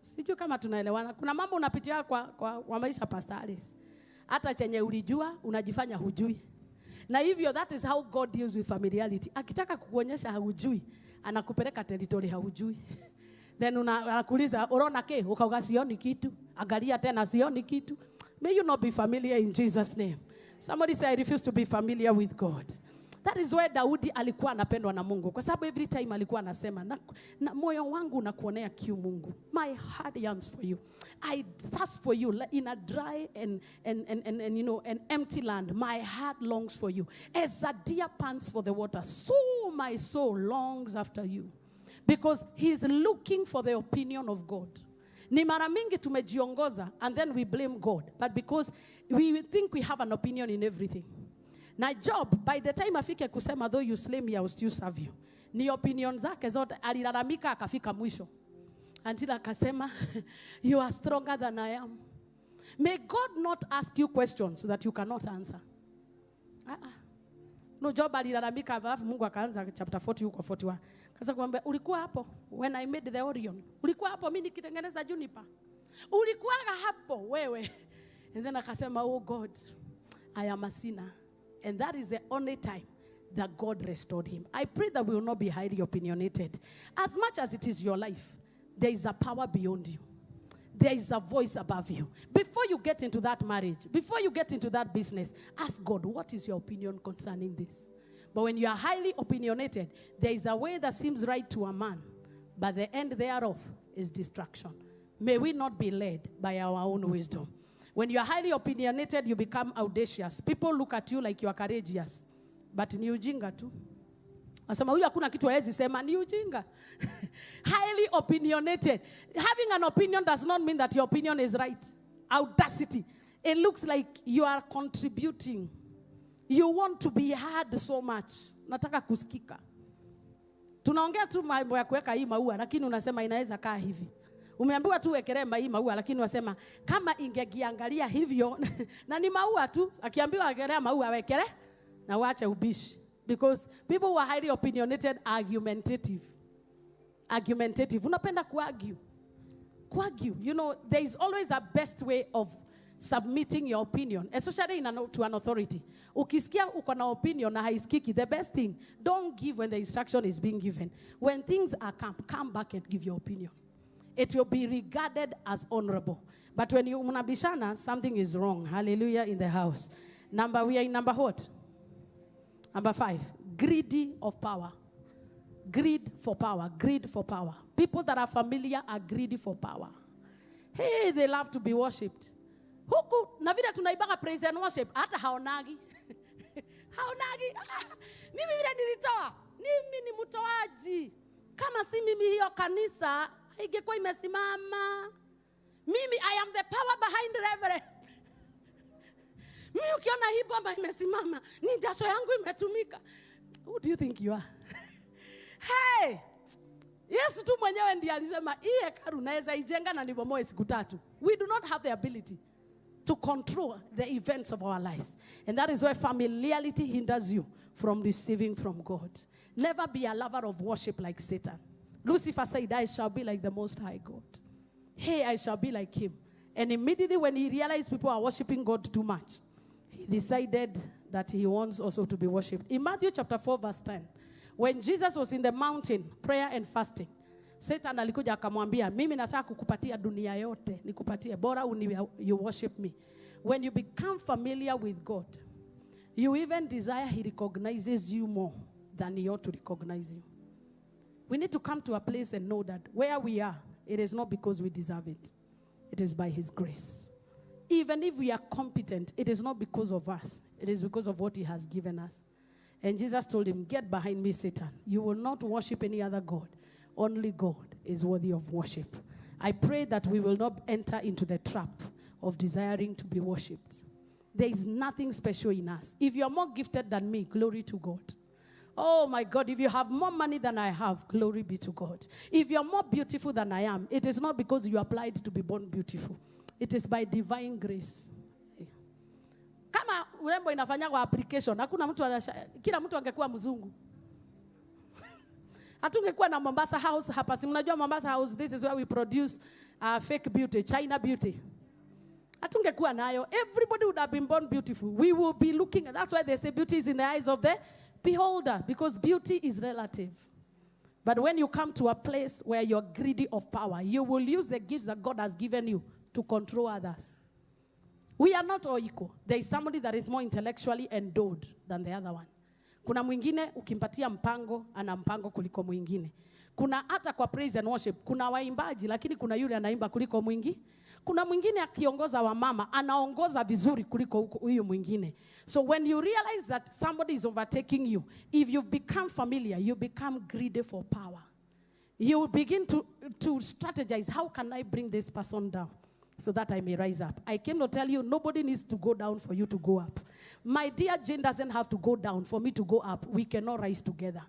Speaker 6: Sijui kama tunaelewana. Kuna mambo unapitia kwa maisha, Pastor Alice. Hata chenye ulijua unajifanya hujui. Na hivyo that is how God deals with familiarity. Akitaka kukuonyesha haujui, anakupeleka territory haujui. Then anakuuliza unaona ke? Ukauga sioni kitu. Angalia tena sioni kitu. May you not be familiar in Jesus' name. Somebody say, I refuse to be familiar with God. That is why Daudi alikuwa anapendwa na Mungu. Kwa sababu every time alikuwa anasema, na moyo wangu unakuonea kiu Mungu. My heart yearns for you. I thirst for you in a dry and you know, an empty land. My heart longs for you. As a deer pants for the water, so my soul longs after you. Because he is looking for the opinion of God. Ni mara mingi tumejiongoza and then we blame God. But because we think we have an opinion in everything. Na Job, by the time afike kusema, though you slay me, I will still serve you. Ni opinion zake zote, alilalamika akafika mwisho. Until akasema, you are stronger than I am. May God not ask you questions that you cannot answer. No, Job alilalamika, alafu Mungu akaanza chapter 40 huko 41. Akaanza kumwambia, ulikuwa hapo when I made the Orion. Ulikuwa hapo mimi nikitengeneza juniper. Ulikuwa hapo wewe. And then akasema, oh God, I am a sinner. And that is the only time that God restored him. I pray that we will not be highly opinionated. As much as it is your life, there is a power beyond you. There is a voice above you. Before you get into that marriage, before you get into that business, ask God, what is your opinion concerning this? But when you are highly opinionated, there is a way that seems right to a man, but the end thereof is destruction. May we not be led by our own wisdom. When you are highly opinionated, you become audacious. People look at you like you are courageous. But ni ujinga tu. Wasema huyu hakuna kitu hawezi sema, ni ujinga. Highly opinionated. Having an opinion does not mean that your opinion is right. Audacity. It looks like you are contributing. You want to be heard so much. Nataka kusikika. Tunaongea tu mambo ya kuweka hii maua, lakini unasema inaweza kaa hivi. Umeambiwa tu wekelee hii maua, lakini wasema kama ingegiangalia hivyo na ni maua tu, akiambiwa wekelea maua wekele na waache ubishi. Because people who are highly opinionated are argumentative. Argumentative. Unapenda kuargue. Kuargue. You know, there is always a best way of submitting your opinion, especially to an authority. Ukisikia uko na opinion na haisikiki, the best thing, don't give when the instruction is being given. When things are calm, come back and give your opinion. It will be regarded as honorable. But when you mnabishana, something is wrong. Hallelujah in the house. We are in number what? Number 5, greedy of power. Greed for power. Greed for power. People that are familiar are greedy for power. Hey, they love to be worshipped. Huku, na vile tunaibaga praise and worship, hata haonagi. Haonagi. Mimi vile nilitoa. Mimi ni mtoaji. Kama si mimi hiyo kanisa, haingekuwa imesimama. Mimi, I am the power behind reverend. Mimi ukiona hii bomba imesimama, ni jasho yangu imetumika. Who do you think you are? Hey! Yesu tu mwenyewe ndiye alisema, hii hekalu naweza ijenga na nibomoe siku tatu. We do not have the ability to control the events of our lives. And that is why familiarity hinders you from receiving from God. Never be a lover of worship like Satan. Lucifer said, I shall be like the Most High God. Hey, I shall be like him. And immediately when he realized people are worshiping God too much, he decided that he wants also to be worshipped. In Matthew chapter 4 verse 10, when Jesus was in the mountain, prayer and fasting, Satan alikuja akamwambia, mimi nataka kukupatia dunia yote, nikupatie, bora you worship me. When you become familiar with God,
Speaker 9: You even desire he recognizes you more than he ought to recognize you. We need to come to a place and know that where we are, it is not because we deserve it. It is by his grace. Even if we are competent, it is not because of us. It is because of what he has given us. And Jesus told him, get behind me, Satan. You will not worship any other God. Only God is worthy of worship. I pray that we will not enter into the trap of desiring to be worshipped. There is nothing special in us. If you are more gifted than me, glory to God. Oh my God, if you have more money than I have, glory be to God. If you are more beautiful than I am, it is not because you applied to be born beautiful. It is by divine grace. Kama urembo inafanywa application, hakuna mtu kila mtu angekuwa mzungu. Hatungekuwa na Mombasa House hapa. Si mnajua Mombasa House, this is where we produce fake beauty, China beauty. Hatungekuwa nayo. Everybody would have been born beautiful. We will be looking, that's why they say beauty is in the eyes of the beholder, because beauty is relative. But when you come to a place where you're greedy of power, you will use the gifts that God has given you to control others. We are not all equal. There is somebody that is more intellectually endowed than the other one. Kuna mwingine ukimpatia mpango, ana mpango kuliko mwingine. Kuna hata kwa praise and worship, kuna waimbaji lakini kuna yule anaimba kuliko mwingi. Kuna mwingine akiongoza wamama, anaongoza vizuri kuliko huyu mwingine. So when you realize that somebody is overtaking you, if you've become familiar, you become greedy for power. You will begin to strategize, how can I bring this person down so that I may rise up? I came to tell you, nobody needs to go down for you to go up. My dear Jane doesn't have to go down for me to go up. We cannot rise together.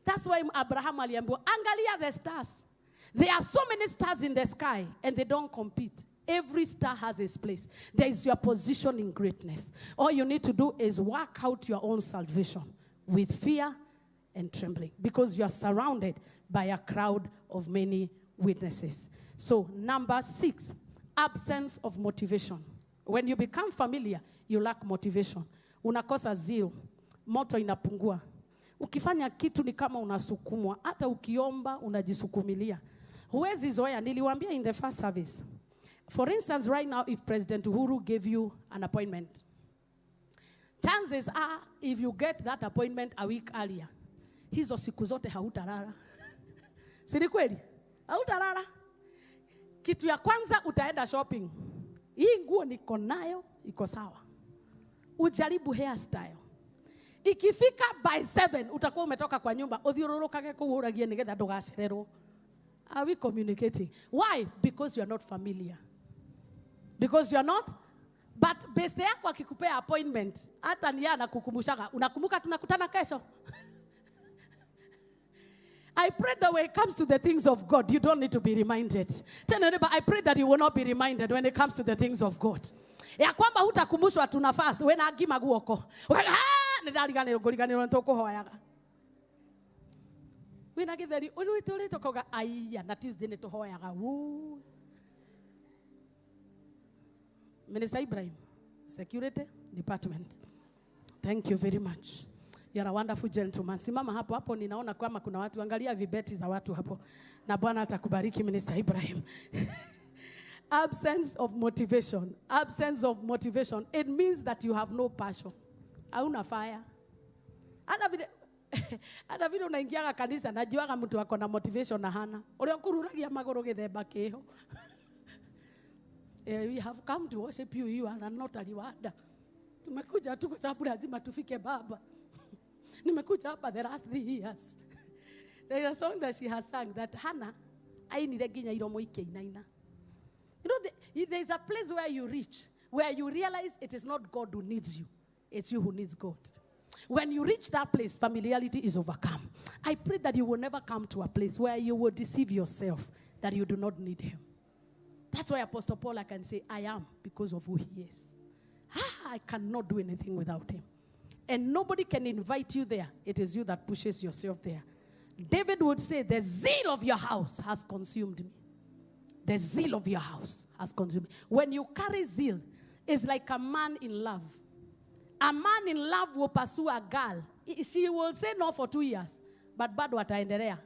Speaker 9: That's why Abraham aliambiwa, angalia the stars. There are so many stars in the sky and they don't compete. Every star has its place. There is your position in greatness. All you need to do is work out your own salvation with fear and trembling, because you are surrounded by a crowd of many witnesses. So number 6, absence of motivation. When you become familiar, you lack motivation. Unakosa zeal. Moto inapungua. Ukifanya kitu ni kama unasukumwa. Hata ukiomba, unajisukumilia. Huwezi zoea. Niliwaambia in the first service. For instance, right now, if President Uhuru gave you an appointment, chances are, if you get that appointment a week earlier, hizo siku zote hautalala. Si ni kweli? Hautalala. Kitu ya kwanza utaenda shopping. Hii nguo niko nayo, iko sawa. Ujaribu hairstyle. Ikifika by 7 utakuwa umetoka kwa nyumba, uthiururukage kuuragie nigetha ndugacererwo. Are we communicating? Why? Because you are not familiar. Because you are not. But beste yako akikupea appointment, hata ni anakukumbushaga, unakumbuka tunakutana kesho. I pray that when it comes to the things of God, you don't need to be reminded. Tell your neighbor, I pray that you will not be reminded when it comes to the things of God. Ya kwamba hutakumbushwa tuna fast, we na gima guoko. Nidariganirwo nguriganirwo nitukuhoyaga. Wina githeri ulu tukoga aiya na Tuesday nituhoyaga. Woo. Minister Ibrahim, Security Department. Thank you very much. You are a wonderful gentleman. Simama hapo hapo, ninaona kwamba kuna watu, angalia vibeti za watu hapo. Na Bwana atakubariki Minister Ibrahim. Absence of motivation. Absence of motivation. It means that you have no passion. Hauna fire. Hata vile unaingiaga kanisa, najuaga mtu ako na motivation na hana. Uria kururagia maguru githemba kiho. We have come to worship you, you are not a rewarder. Tumekuja tu kwa sababu lazima tufike Baba. Nimekuja hapa the last 3 years. There is a song that she has sung that Hannah ainire nginya iromo ikĩinaina. You know, there is a place where you reach, where you realize it is not God who needs you, it's you who needs God. When you reach that place, familiarity is overcome. I pray that you will never come to a place where you will deceive yourself that you do not need him. That's why Apostle Paul, I can say, I am because of who he is. I cannot do anything without him. And nobody can invite you there. It is you that pushes yourself there. David would say, the zeal of your house has consumed me. The zeal of your house has consumed me. When you carry zeal, it's like a man in love. A man in love will pursue a girl. She will say no for 2 years, but bado ataendelea.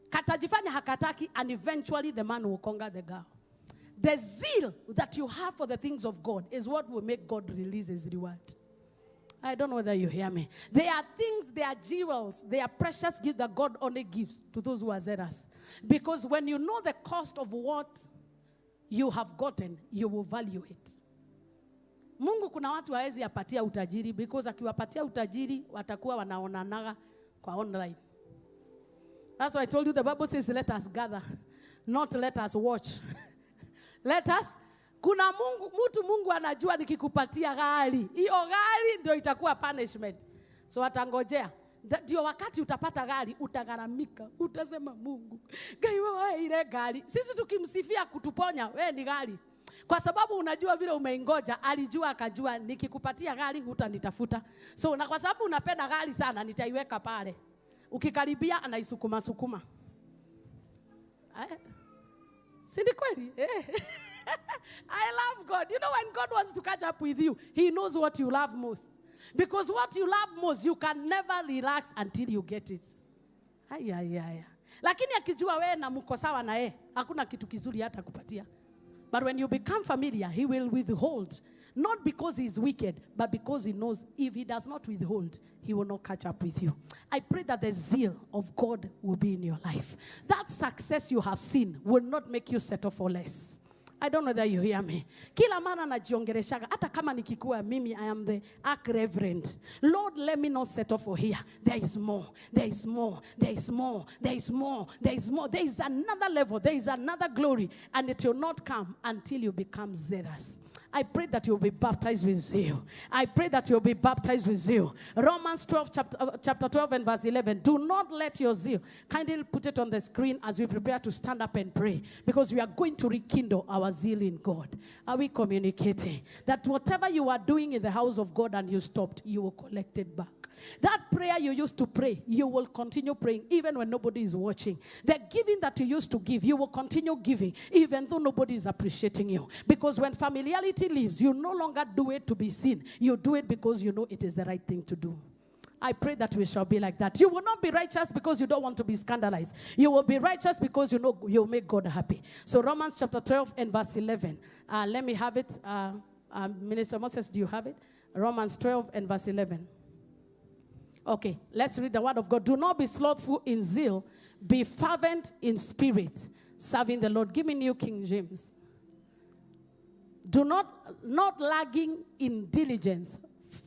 Speaker 9: Katajifanya hakataki, and eventually the man will conquer the girl. The zeal that you have for the things of God is what will make God release his reward. I don't know whether you hear me. There are things, there are jewels, there are precious gifts that God only gives to those who are zealous. Because when you know the cost of what you have gotten, you will value it. Mungu kuna watu haezi apatia utajiri, because akiwapatia utajiri watakuwa wanaonanaga kwa online. That's why I told you the Bible says let us gather, not let us watch. Let us. Kuna Mungu, mtu Mungu anajua nikikupatia gari, hiyo gari ndio itakuwa punishment. So atangojea. Ndio wakati utapata gari, utagharamika, utasema Mungu, Ngai wewe ile gari. Sisi tukimsifia kutuponya, wewe ni gari. Kwa sababu unajua vile umeingoja, alijua akajua nikikupatia gari hutanitafuta. So na kwa sababu unapenda gari sana, nitaiweka pale. Ukikaribia anaisukuma sukuma. Si ni kweli? I love God. You know, when God wants to catch up with you, he knows what you love most. Because what you love most, you can never relax until you get it. Ay, ay, ay. Lakini akijua wewe na mko sawa na yeye, hakuna kitu kizuri hata kupatia. But when you become familiar, he will withhold. Not because he is wicked, but because he knows if he does not withhold, he will not catch up with you. I pray that the zeal of God will be in your life. That success you have seen will not make you settle for less. I don't know that you hear me. Kila mara najiongeleshaga, hata kama nikikuwa mimi, I am the arch reverend. Lord, let me not settle for here. There is more, there is more, there is more, there is more, there is more. There is another level, there is another glory, and it will not come until you become zealous. I pray that you'll be baptized with zeal. I pray that you'll be baptized with zeal. Romans 12, chapter 12 and verse 11. Do not let your zeal. Kindly put it on the screen as we prepare to stand up and pray, because we are going to rekindle our zeal in God. Are we communicating? That whatever you are doing in the house of God and you stopped, you will collect it back. That prayer you used to pray, you will continue praying even when nobody is watching. The giving that you used to give, you will continue giving even though nobody is appreciating you. Because when familiarity leaves, you no longer do it to be seen. You do it because you know it is the right thing to do. I pray that we shall be like that. You will not be righteous because you don't want to be scandalized. You will be righteous because you know you'll make God happy. So Romans chapter 12 and verse 11. Let me have it. Minister Moses, do you have it? Romans 12 and verse 11. Okay, let's read the word of God. Do not be slothful in zeal. Be fervent in spirit, serving the Lord. Give me New King James. Do not lagging in diligence,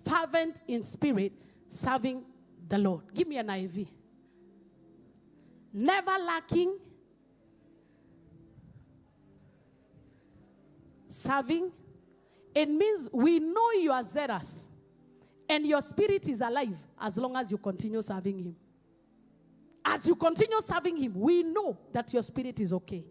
Speaker 9: fervent in spirit, serving the Lord. Give me an IV. Never lacking, serving. It means we know you are zealous and your spirit is alive as long as you continue serving him. As you continue serving him, we know that your spirit is okay.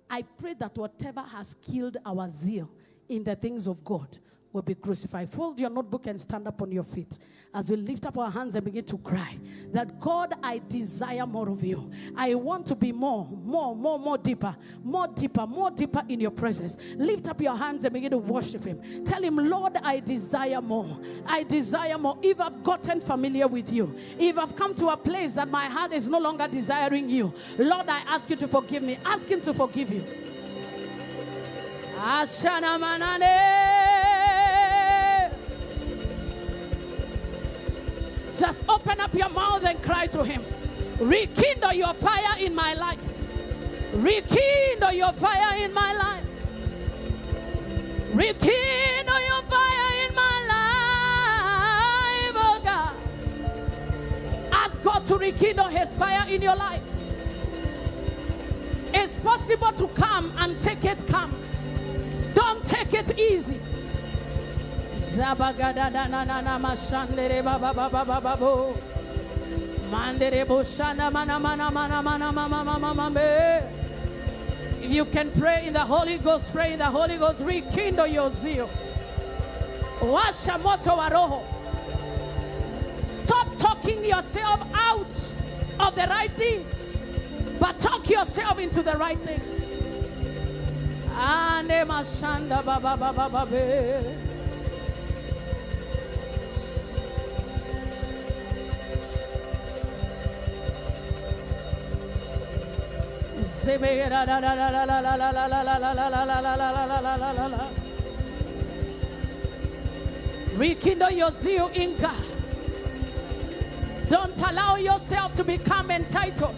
Speaker 9: I pray that whatever has killed our zeal in the things of God will be crucified. Fold your notebook and stand up on your feet as we lift up our hands and begin to cry that God, I desire more of you. I want to be more, more, more, more deeper, more deeper, more deeper in your presence. Lift up your hands and begin to worship him. Tell him, Lord, I desire more. I desire more. If I've gotten familiar with you, if I've come to a place that my heart is no longer desiring you, Lord, I ask you to forgive me. Ask him to forgive you. Ashana manane. Just open up your mouth and cry to him. Rekindle your fire in my life. Rekindle your fire in my life. Rekindle your fire in my life, oh God. Ask God to rekindle his fire in your life. It's possible to come and take it calm. Don't take it easy. If you can pray in the Holy Ghost, pray in the Holy Ghost. Rekindle your zeal. Washa moto wa roho. Stop talking yourself out of the right thing, but talk yourself into the right thing. Ande mashanda baba baba baba. Rekindle your zeal in God. Don't allow yourself to become entitled.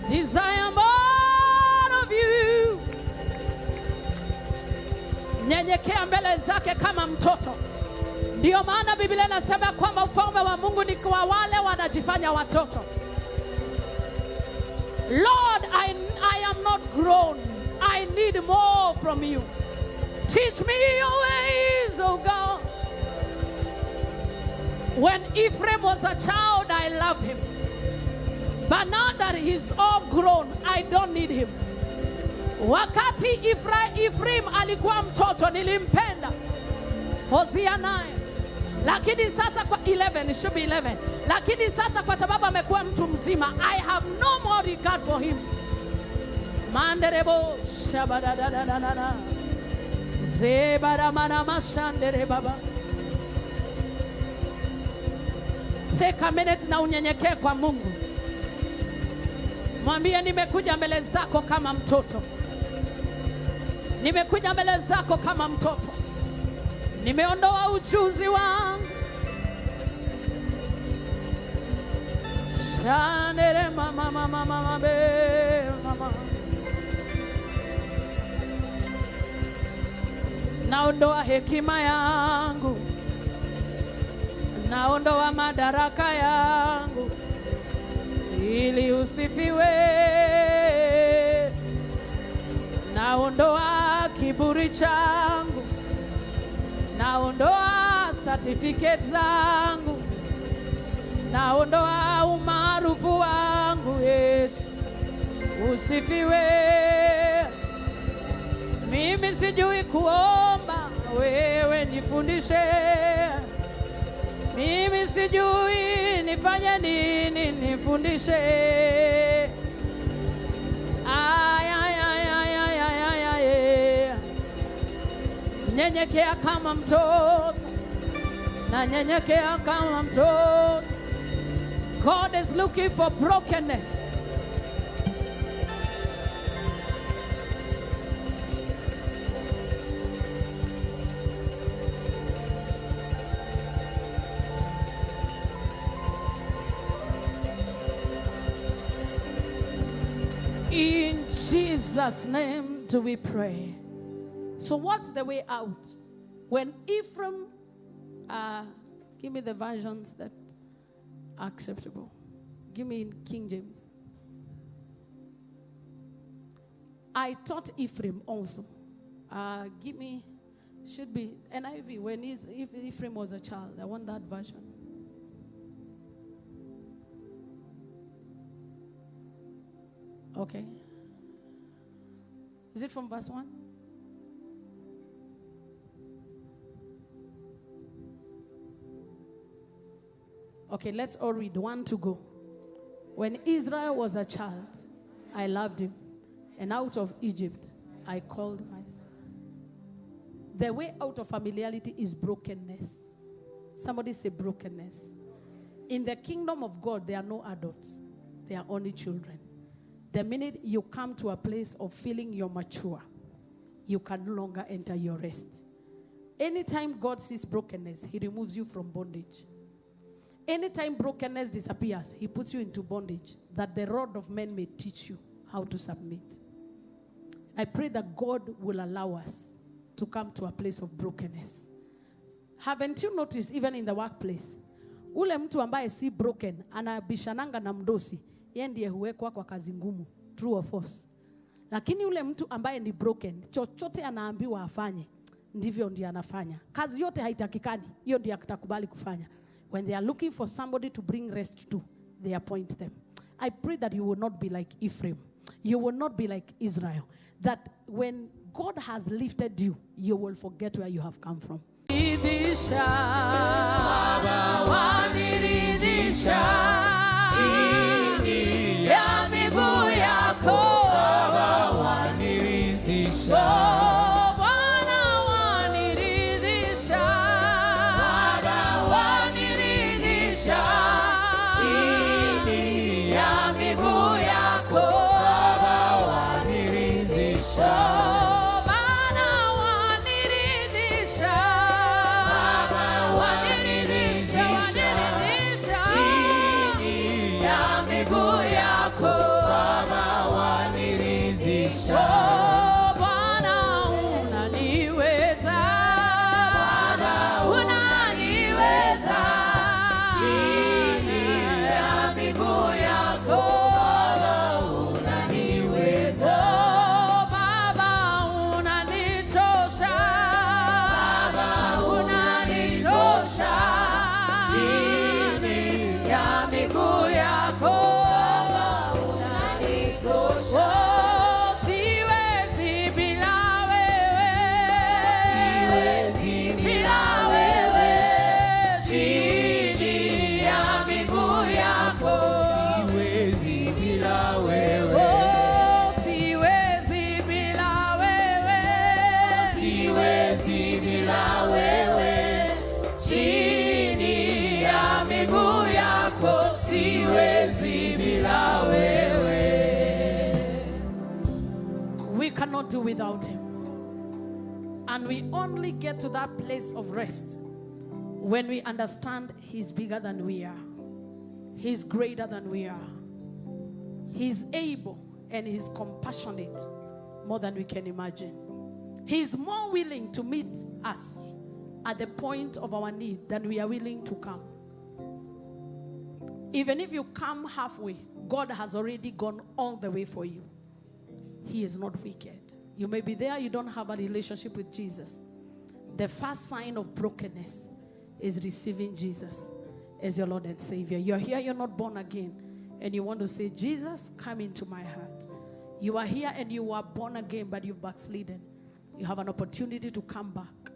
Speaker 9: Desire more of you. Nyenyekea mbele zake kama mtoto. Ndio maana Biblia inasema kwamba ufalme wa Mungu ni kwa wale wanajifanya watoto. Lord, I am not grown. I need more from you. Teach me your ways, oh God. When Ephraim was a child, I loved him. But now that he's all grown, I don't need him. Wakati Ephraim alikuwa mtoto, nilimpenda. Hosea 9. Lakini sasa kwa 11, it should be 11. Lakini sasa kwa sababu amekuwa mtu mzima, I have no more regard for him. Manderebo shabadadadadada. Zebaramana mashandere baba. Take a minute na unyenyekee kwa Mungu. Mwambie, nimekuja mbele zako kama mtoto. Nimekuja mbele zako kama mtoto. Nimeondoa ujuzi wangu. Shandere mama mama mama be mama. Naondoa hekima yangu. Naondoa madaraka yangu ili usifiwe. Naondoa kiburi changu. Naondoa certificate zangu. Naondoa umaarufu wangu, Yesu usifiwe. Mimi sijui kuomba, wewe nifundishe. Mimi sijui nifanye nini, nifundishe. Ay, ay, ay, ay, ay, ay, ay, ay. Nyenyekea kama mtoto. Na nyenyekea kama mtoto. God is looking for brokenness. In Jesus' name do we pray. So what's the way out? When Ephraim, give me the versions that are acceptable. Give me in King James. I taught Ephraim also. Give me, should be NIV, when if Ephraim was a child. I want that version. Okay. Is it from verse 1? Okay, let's all read. 1 to go. When Israel was a child, I loved him. And out of Egypt, I called myself. The way out of familiarity is brokenness. Somebody say brokenness. In the kingdom of God, there are no adults. There are only children. The minute you come to a place of feeling you're mature, you can no longer enter your rest. Anytime God sees brokenness, he removes you from bondage. Anytime brokenness disappears, he puts you into bondage, that the rod of men may teach you how to submit. I pray that God will allow us to come to a place of brokenness. Haven't you noticed, even in the workplace, ule mtu ambaye si broken, anabishananga na mdosi, yeye ndiye huwekwa kwa kazi ngumu, true or false. Lakini ule mtu ambaye ni broken, chochote anaambiwa afanye, ndivyo ndiye anafanya. Kazi yote haitakikani, hiyo ndiye atakubali kufanya. When they are looking for somebody to bring rest to, they appoint them. I pray that you will not be like Ephraim. You will not be like Israel. That when God has lifted you, you will forget where you have come from. Chini ya miguu yako. Baba waniridhisha. We cannot do without him. And we only get to that place of rest when we understand he's bigger than we are. He's greater than we are. He's able and he's compassionate more than we can imagine. He's more willing to meet us at the point of our need than we are willing to come. Even if you come halfway, God has already gone all the way for you. He is not wicked. You may be there, you don't have a relationship with Jesus. The first sign of brokenness is receiving Jesus as your Lord and Savior. You're here, you're not born again, and you want to say, Jesus, come into my heart. You are here and you are born again, but you've backslidden. You have an opportunity to come back.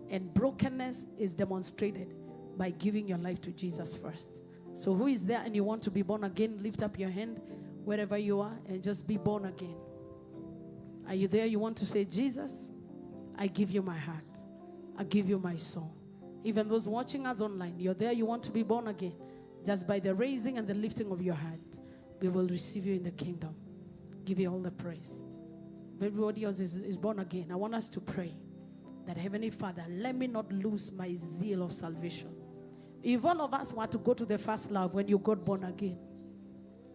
Speaker 9: And brokenness is demonstrated by giving your life to Jesus first. So who is there and you want to be born again? Lift up your hand wherever you are and just be born again. Are you there? You want to say, Jesus, I give you my heart. I give you my soul. Even those watching us online, you're there, you want to be born again. Just by the raising and the lifting of your hand, we will receive you in the kingdom. Give you all the praise. Everybody else is born again. I want us to pray that Heavenly Father, let me not lose my zeal of salvation. If all of us were to go to the first love when you got born again,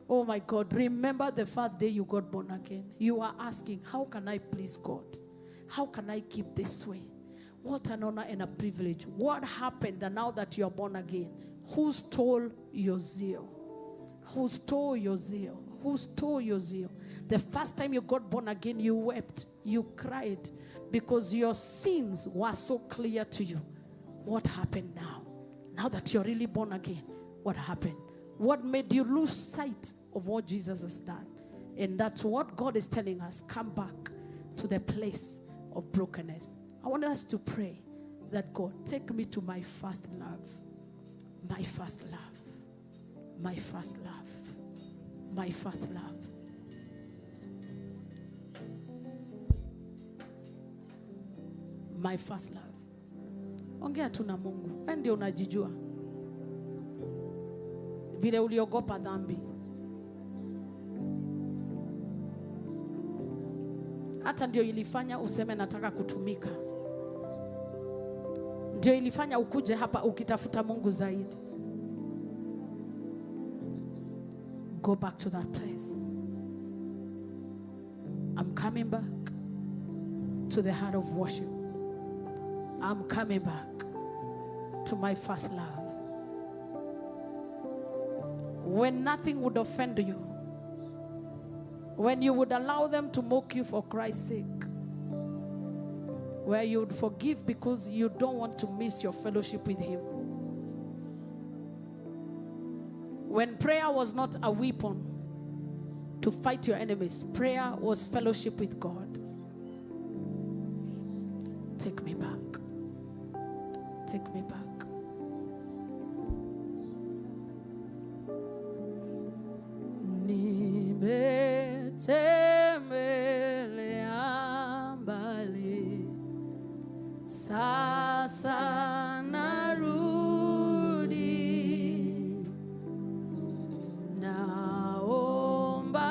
Speaker 9: oh my God, remember the first day you got born again. You are asking, how can I please God? How can I keep this way? What an honor and a privilege. What happened that now that you are born again? Who stole your zeal? Who stole your zeal? Who stole your zeal? The first time you got born again, you wept, you cried, because your sins were so clear to you. What happened now? Now that you're really born again, what happened? What made you lose sight of what Jesus has done? And that's what God is telling us. Come back to the place of brokenness. I want us to pray that God, take me to my first love. My first love. My first love. My first love. My first love. Ongea tu na Mungu. Wewe ndio unajijua. Vile uliogopa dhambi. Hata ndio ilifanya useme nataka kutumika. Ndio ilifanya ukuje hapa ukitafuta Mungu zaidi. Go back to that place. I'm coming back to the heart of worship. I'm coming back to my first love. When nothing would offend you, when you would allow them to mock you for Christ's sake, where you would forgive because you don't want to miss your fellowship with him. When prayer was not a weapon to fight your enemies, prayer was fellowship with God. Take me back. Take me back. Nimetembelea mbali, sasa narudi, naomba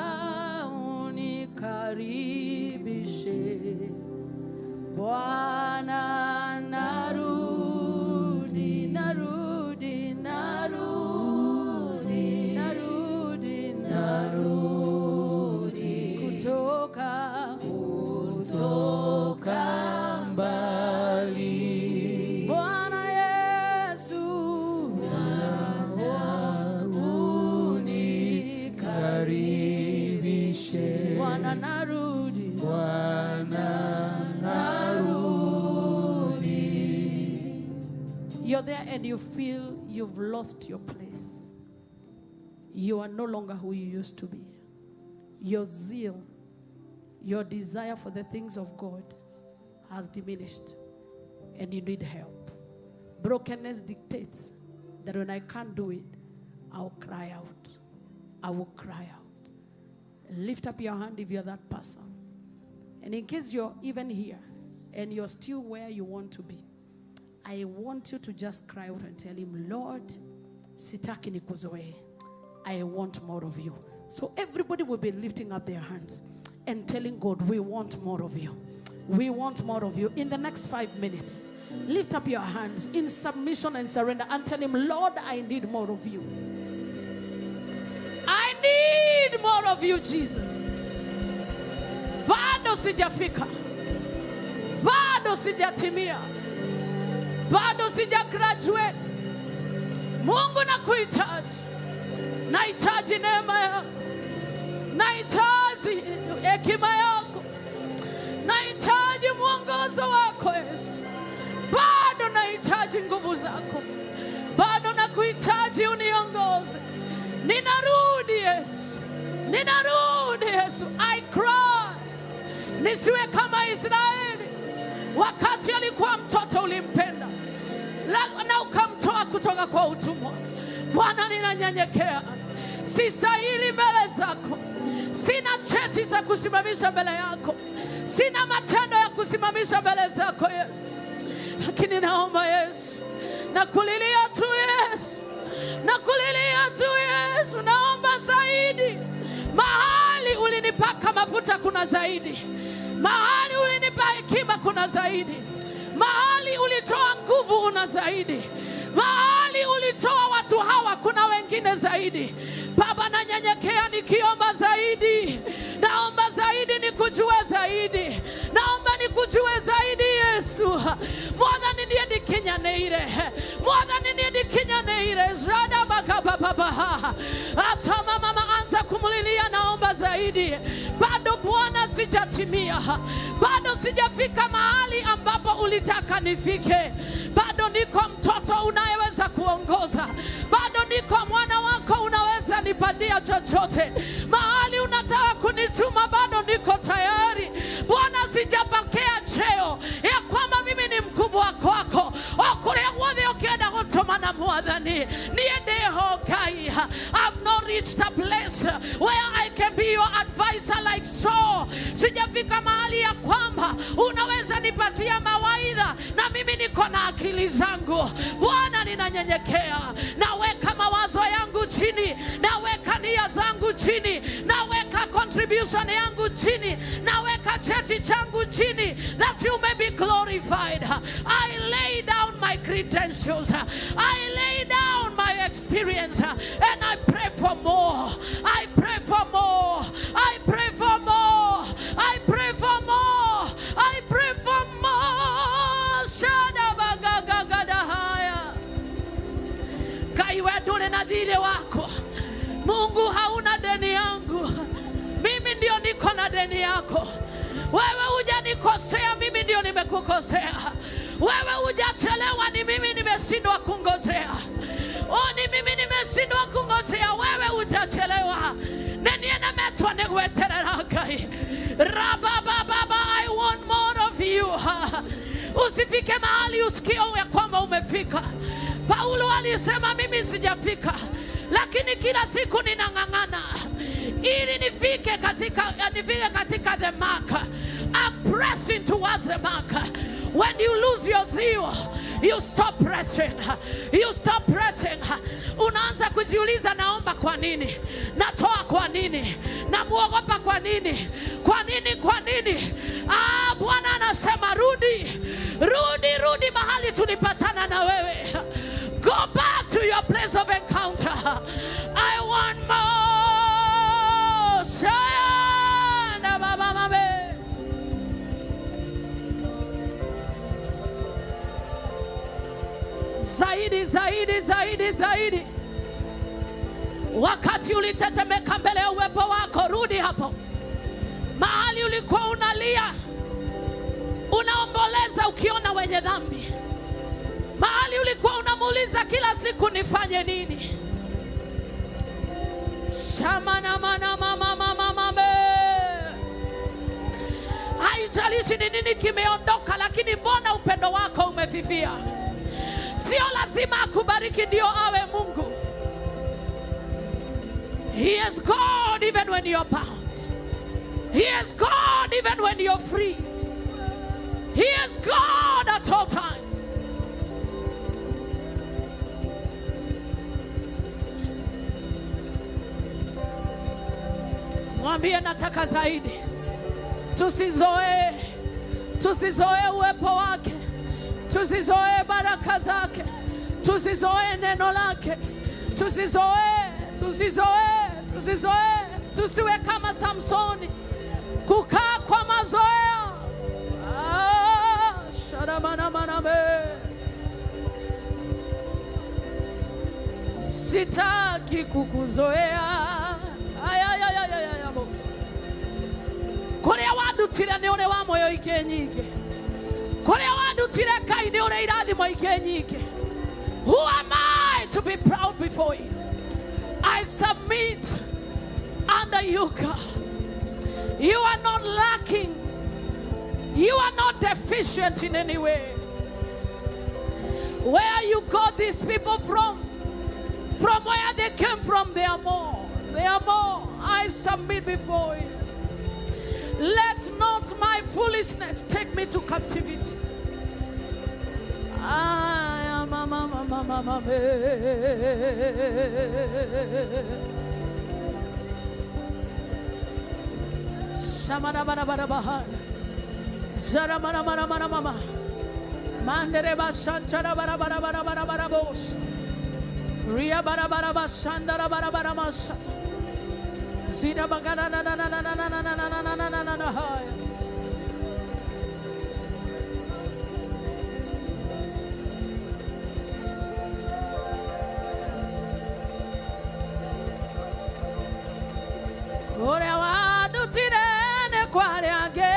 Speaker 9: unikaribishe, Bwana narudi, narudi, narudi, narudi, narudi, kutoka mbali. Bwana Yesu, unikaribishe. Bwana narudi, Bwana narudi. You're there and you feel you've lost your place. You are no longer who you used to be. Your zeal, your desire for the things of God has diminished, and you need help. Brokenness dictates that when I can't do it, I'll cry out. I will cry out. Lift up your hand if you're that person. And in case you're even here and you're still where you want to be, I want you to just cry out and tell him, Lord, sitaki nikuzoee. I want more of you. So everybody will be lifting up their hands. and telling God, we want more of you. We want more of you. In the next 5 minutes, lift up your hands in submission and surrender and tell him, Lord, I need more of you. I need more of you, Jesus. Bado sijafika. Bado sijatimia. Bado sija graduate. Mungu nakuhitaji. Nahitaji neema yako. Nahitaji hekima yako. Nahitaji mwongozo wako Yesu. Bado nahitaji nguvu zako. Bado nakuhitaji uniongoze. Ninarudi Yesu. Ninarudi Yesu. I cry. Nisiwe kama Israeli. Wakati alikuwa mtoto ulimpenda na ukamtoa kutoka kwa utumwa. Bwana, ninanyenyekea. Sistahili mbele zako. Sina cheti za kusimamisha mbele yako. Sina matendo ya kusimamisha mbele zako Yesu. Lakini naomba Yesu, nakulilia tu Yesu, nakulilia tu Yesu, naomba zaidi. Mahali ulinipaka mafuta kuna zaidi. Mahali ulinipa hekima kuna zaidi. Mahali ulitoa nguvu una zaidi. Mahali ulitoa watu hawa kuna wengine zaidi. Baba, nanyenyekea nikiomba zaidi. Naomba zaidi nikujue zaidi. Naomba nikujue zaidi Yesu. Mwathani niĩ ndikinyanĩire. Mwathani niĩ ndikinyanĩire. Zada bakababa. Hata mama anza kumulilia, naomba zaidi. Bado Bwana sijatimia. Bado sijafika mahali ambapo ulitaka nifike. Bado niko mtoto unayeweza kuongoza. Bado niko mwana wako unaweza nipandia chochote. Mahali unataka kunituma bado niko tayari. Bwana, sijapokea cheo ya kwamba mimi ni mkubwa kwako. Okuria guothe ukienda gutuma Mwathani niĩ ndĩho Ngai. I've not reached a place where I can be your advisor like Saul. Sijafika mahali ya kwamba unaweza nipatia mawaidha na mimi niko na akili zangu. Bwana, ninanyenyekea. Naweka mawazo yangu chini, naweka nia zangu chini, naweka contribution yangu chini, naweka cheti changu chini, that you may be glorified. I lay down my credentials. I lay down my experience, and I pray for more. I pray for more. I pray for more. I pray for more. I pray for more. Shadabagagadahaya. Ngai we ndũrĩ na thirĩ wako. Mungu, hauna deni yangu. Mimi ndio niko na deni yako. Wewe hujanikosea, mimi ndio nimekukosea. Wewe hujachelewa, ni mimi nimeshindwa kungojea. Oh, ni mimi nimeshindwa kungojea. Wewe hujachelewa. Nenie nemetwa nĩ gweterera Ngai. Rabababa, I want more of you. Usifike mahali usikie ya kwamba umefika. Paulo alisema mimi sijafika, lakini kila siku ninang'ang'ana ili nifike katika the mark. I'm pressing towards the mark. When you lose your zeal, you stop pressing. You stop pressing. Unaanza kujiuliza, naomba kwa nini? Natoa kwa nini? Namuogopa kwa nini? Kwa nini? Kwa nini? Ah, Bwana anasema rudi. Rudi, rudi mahali tulipatana na wewe. Go back to your place of encounter. I want more. Shayana baba mame. Zaidi, zaidi, zaidi, zaidi. Wakati ulitetemeka mbele ya uwepo wako, rudi hapo. Mahali ulikuwa unalia, unaomboleza ukiona wenye dhambi. Mahali ulikuwa unamuuliza kila siku nifanye nini. Shamana mana mama mama mame. Haijalishi ni nini kimeondoka, lakini mbona upendo wako umefifia? Sio lazima akubariki ndio awe Mungu. He is God even when you're bound. He is God even when you're free. He is God at all times. Mwambie nataka zaidi.
Speaker 6: Tusizoee. Tusizoee uwepo wake. Tusizoee baraka zake. Tusizoee neno lake. Tusizoee, tusizoee, tusizoee. Tusiwe kama Samsoni, kukaa kwa mazoea. Ah, sharamanamanabe. Sitaki kukuzoea. Ay, ay, ay, ay, ay, ay, bo. Kuria wandutire ni uri wa moyo ike nyingi. Kuria wandutire Ngai ni uri irathimo ike nyingi. Who am I to be proud before you? I submit under you, God. You are not lacking. You are not deficient in any way. Where you got these people from where they came from, they are more. They are more. I submit before you. Let not my foolishness take me to captivity. I am a mama, mama, mama. Shamana bana bana bahan. Zara mana mana mana mama. Mandere basantara bara bara bara bara bara bos. Ria bara bara basandara bara bara masat. Zida bagana na na na na na na na na na na na na na na hai. Ore wadutire ne kware ange.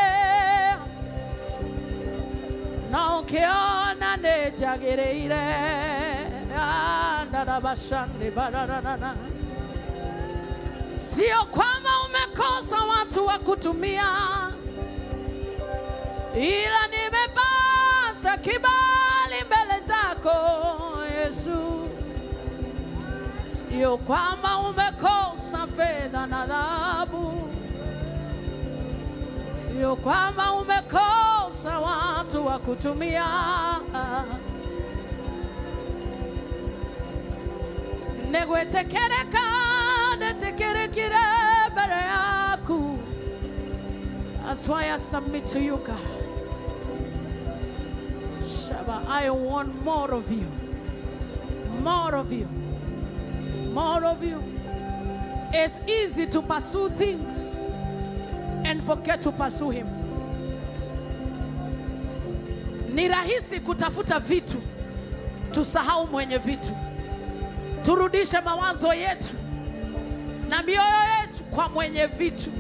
Speaker 6: Na ukiona ne jagireire. Na bashande bararana. Sio kwamba umekosa watu wa kutumia, ila nimepata kibali mbele zako Yesu. Sio kwamba umekosa fedha na dhahabu, sio kwamba umekosa watu wa kutumia. Negwetekereka, netekerekire mbele yaku. That's why I submit to you, God. Shaba, I want more of you. More of you. More of you. It's easy to pursue things and forget to pursue him. Ni rahisi kutafuta vitu, tusahau mwenye vitu. Turudishe mawazo yetu na mioyo yetu kwa mwenye vitu.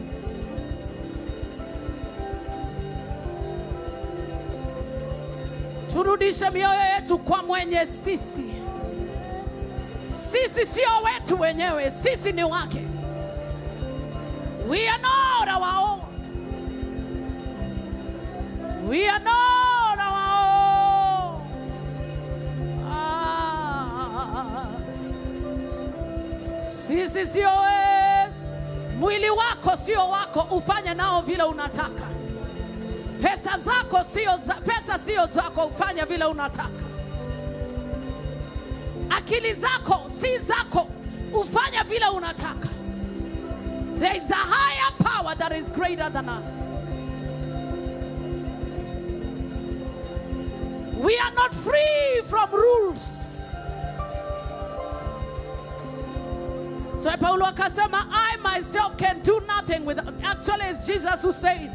Speaker 6: Turudishe mioyo yetu kwa mwenye sisi. Sisi sio wetu wenyewe, sisi ni wake. We are not our own. We are not our own. Ah. Sisi sio wetu. Mwili wako sio wako, ufanye nao vile unataka. Pesa zako sio, pesa sio zako, ufanye vile unataka. Akili zako si zako, ufanye vile unataka. There is a higher power that is greater than us. We are not free from rules. So Paulo akasema, I myself can do nothing without. Actually, it's Jesus who said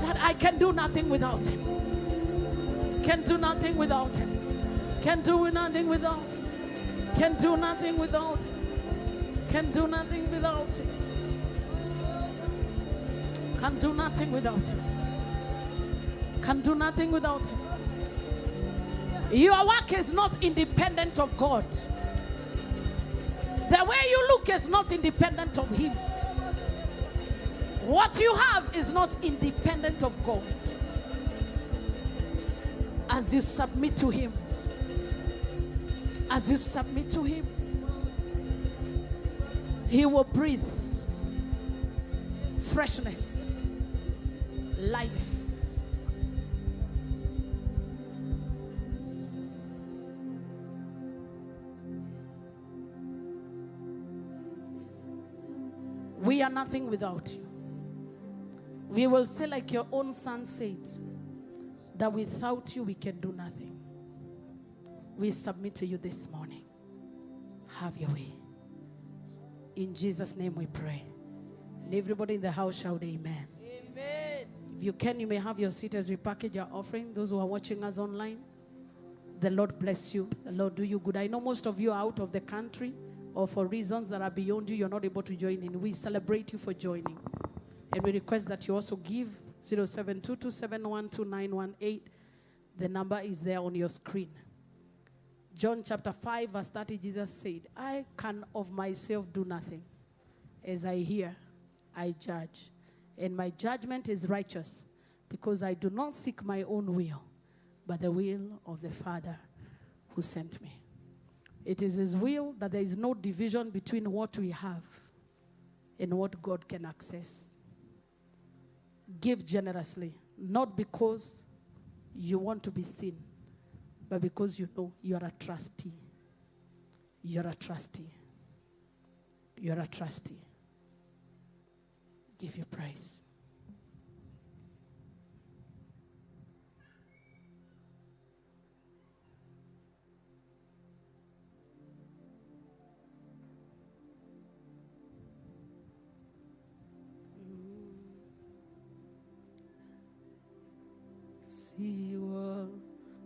Speaker 6: that I can do nothing without him. Can do nothing without him. Can do nothing without him. Can do nothing without him. Can do nothing without him. Can do nothing without him. Can do nothing without him. Your work is not independent of God. The way you look is not independent of him. What you have is not independent of God. As you submit to him, as you submit to him, he will breathe freshness, life. We are nothing without you.
Speaker 9: We will say, like your own son said, that without you we can do nothing. We submit to you this morning. Have your way. In Jesus' name we pray. And everybody in the house shout amen.
Speaker 6: Amen.
Speaker 9: If you can, you may have your seat as we package our offering. Those who are watching us online, the Lord bless you. The Lord do you good. I know most of you are out of the country or for reasons that are beyond you, you're not able to join in. We celebrate you for joining. And we request that you also give 0722712918. The number is there on your screen. John chapter 5, verse 30, Jesus said, I can of myself do nothing. As I hear, I judge. And my judgment is righteous, because I do not seek my own will, but the will of the Father who sent me. It is his will that there is no division between what we have and what God can access. Give generously, not because you want to be seen, but because you know you are a trustee. You're a trustee. You're a trustee. Give you praise.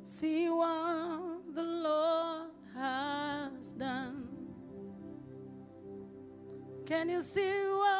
Speaker 9: See what the Lord has done. Can you see what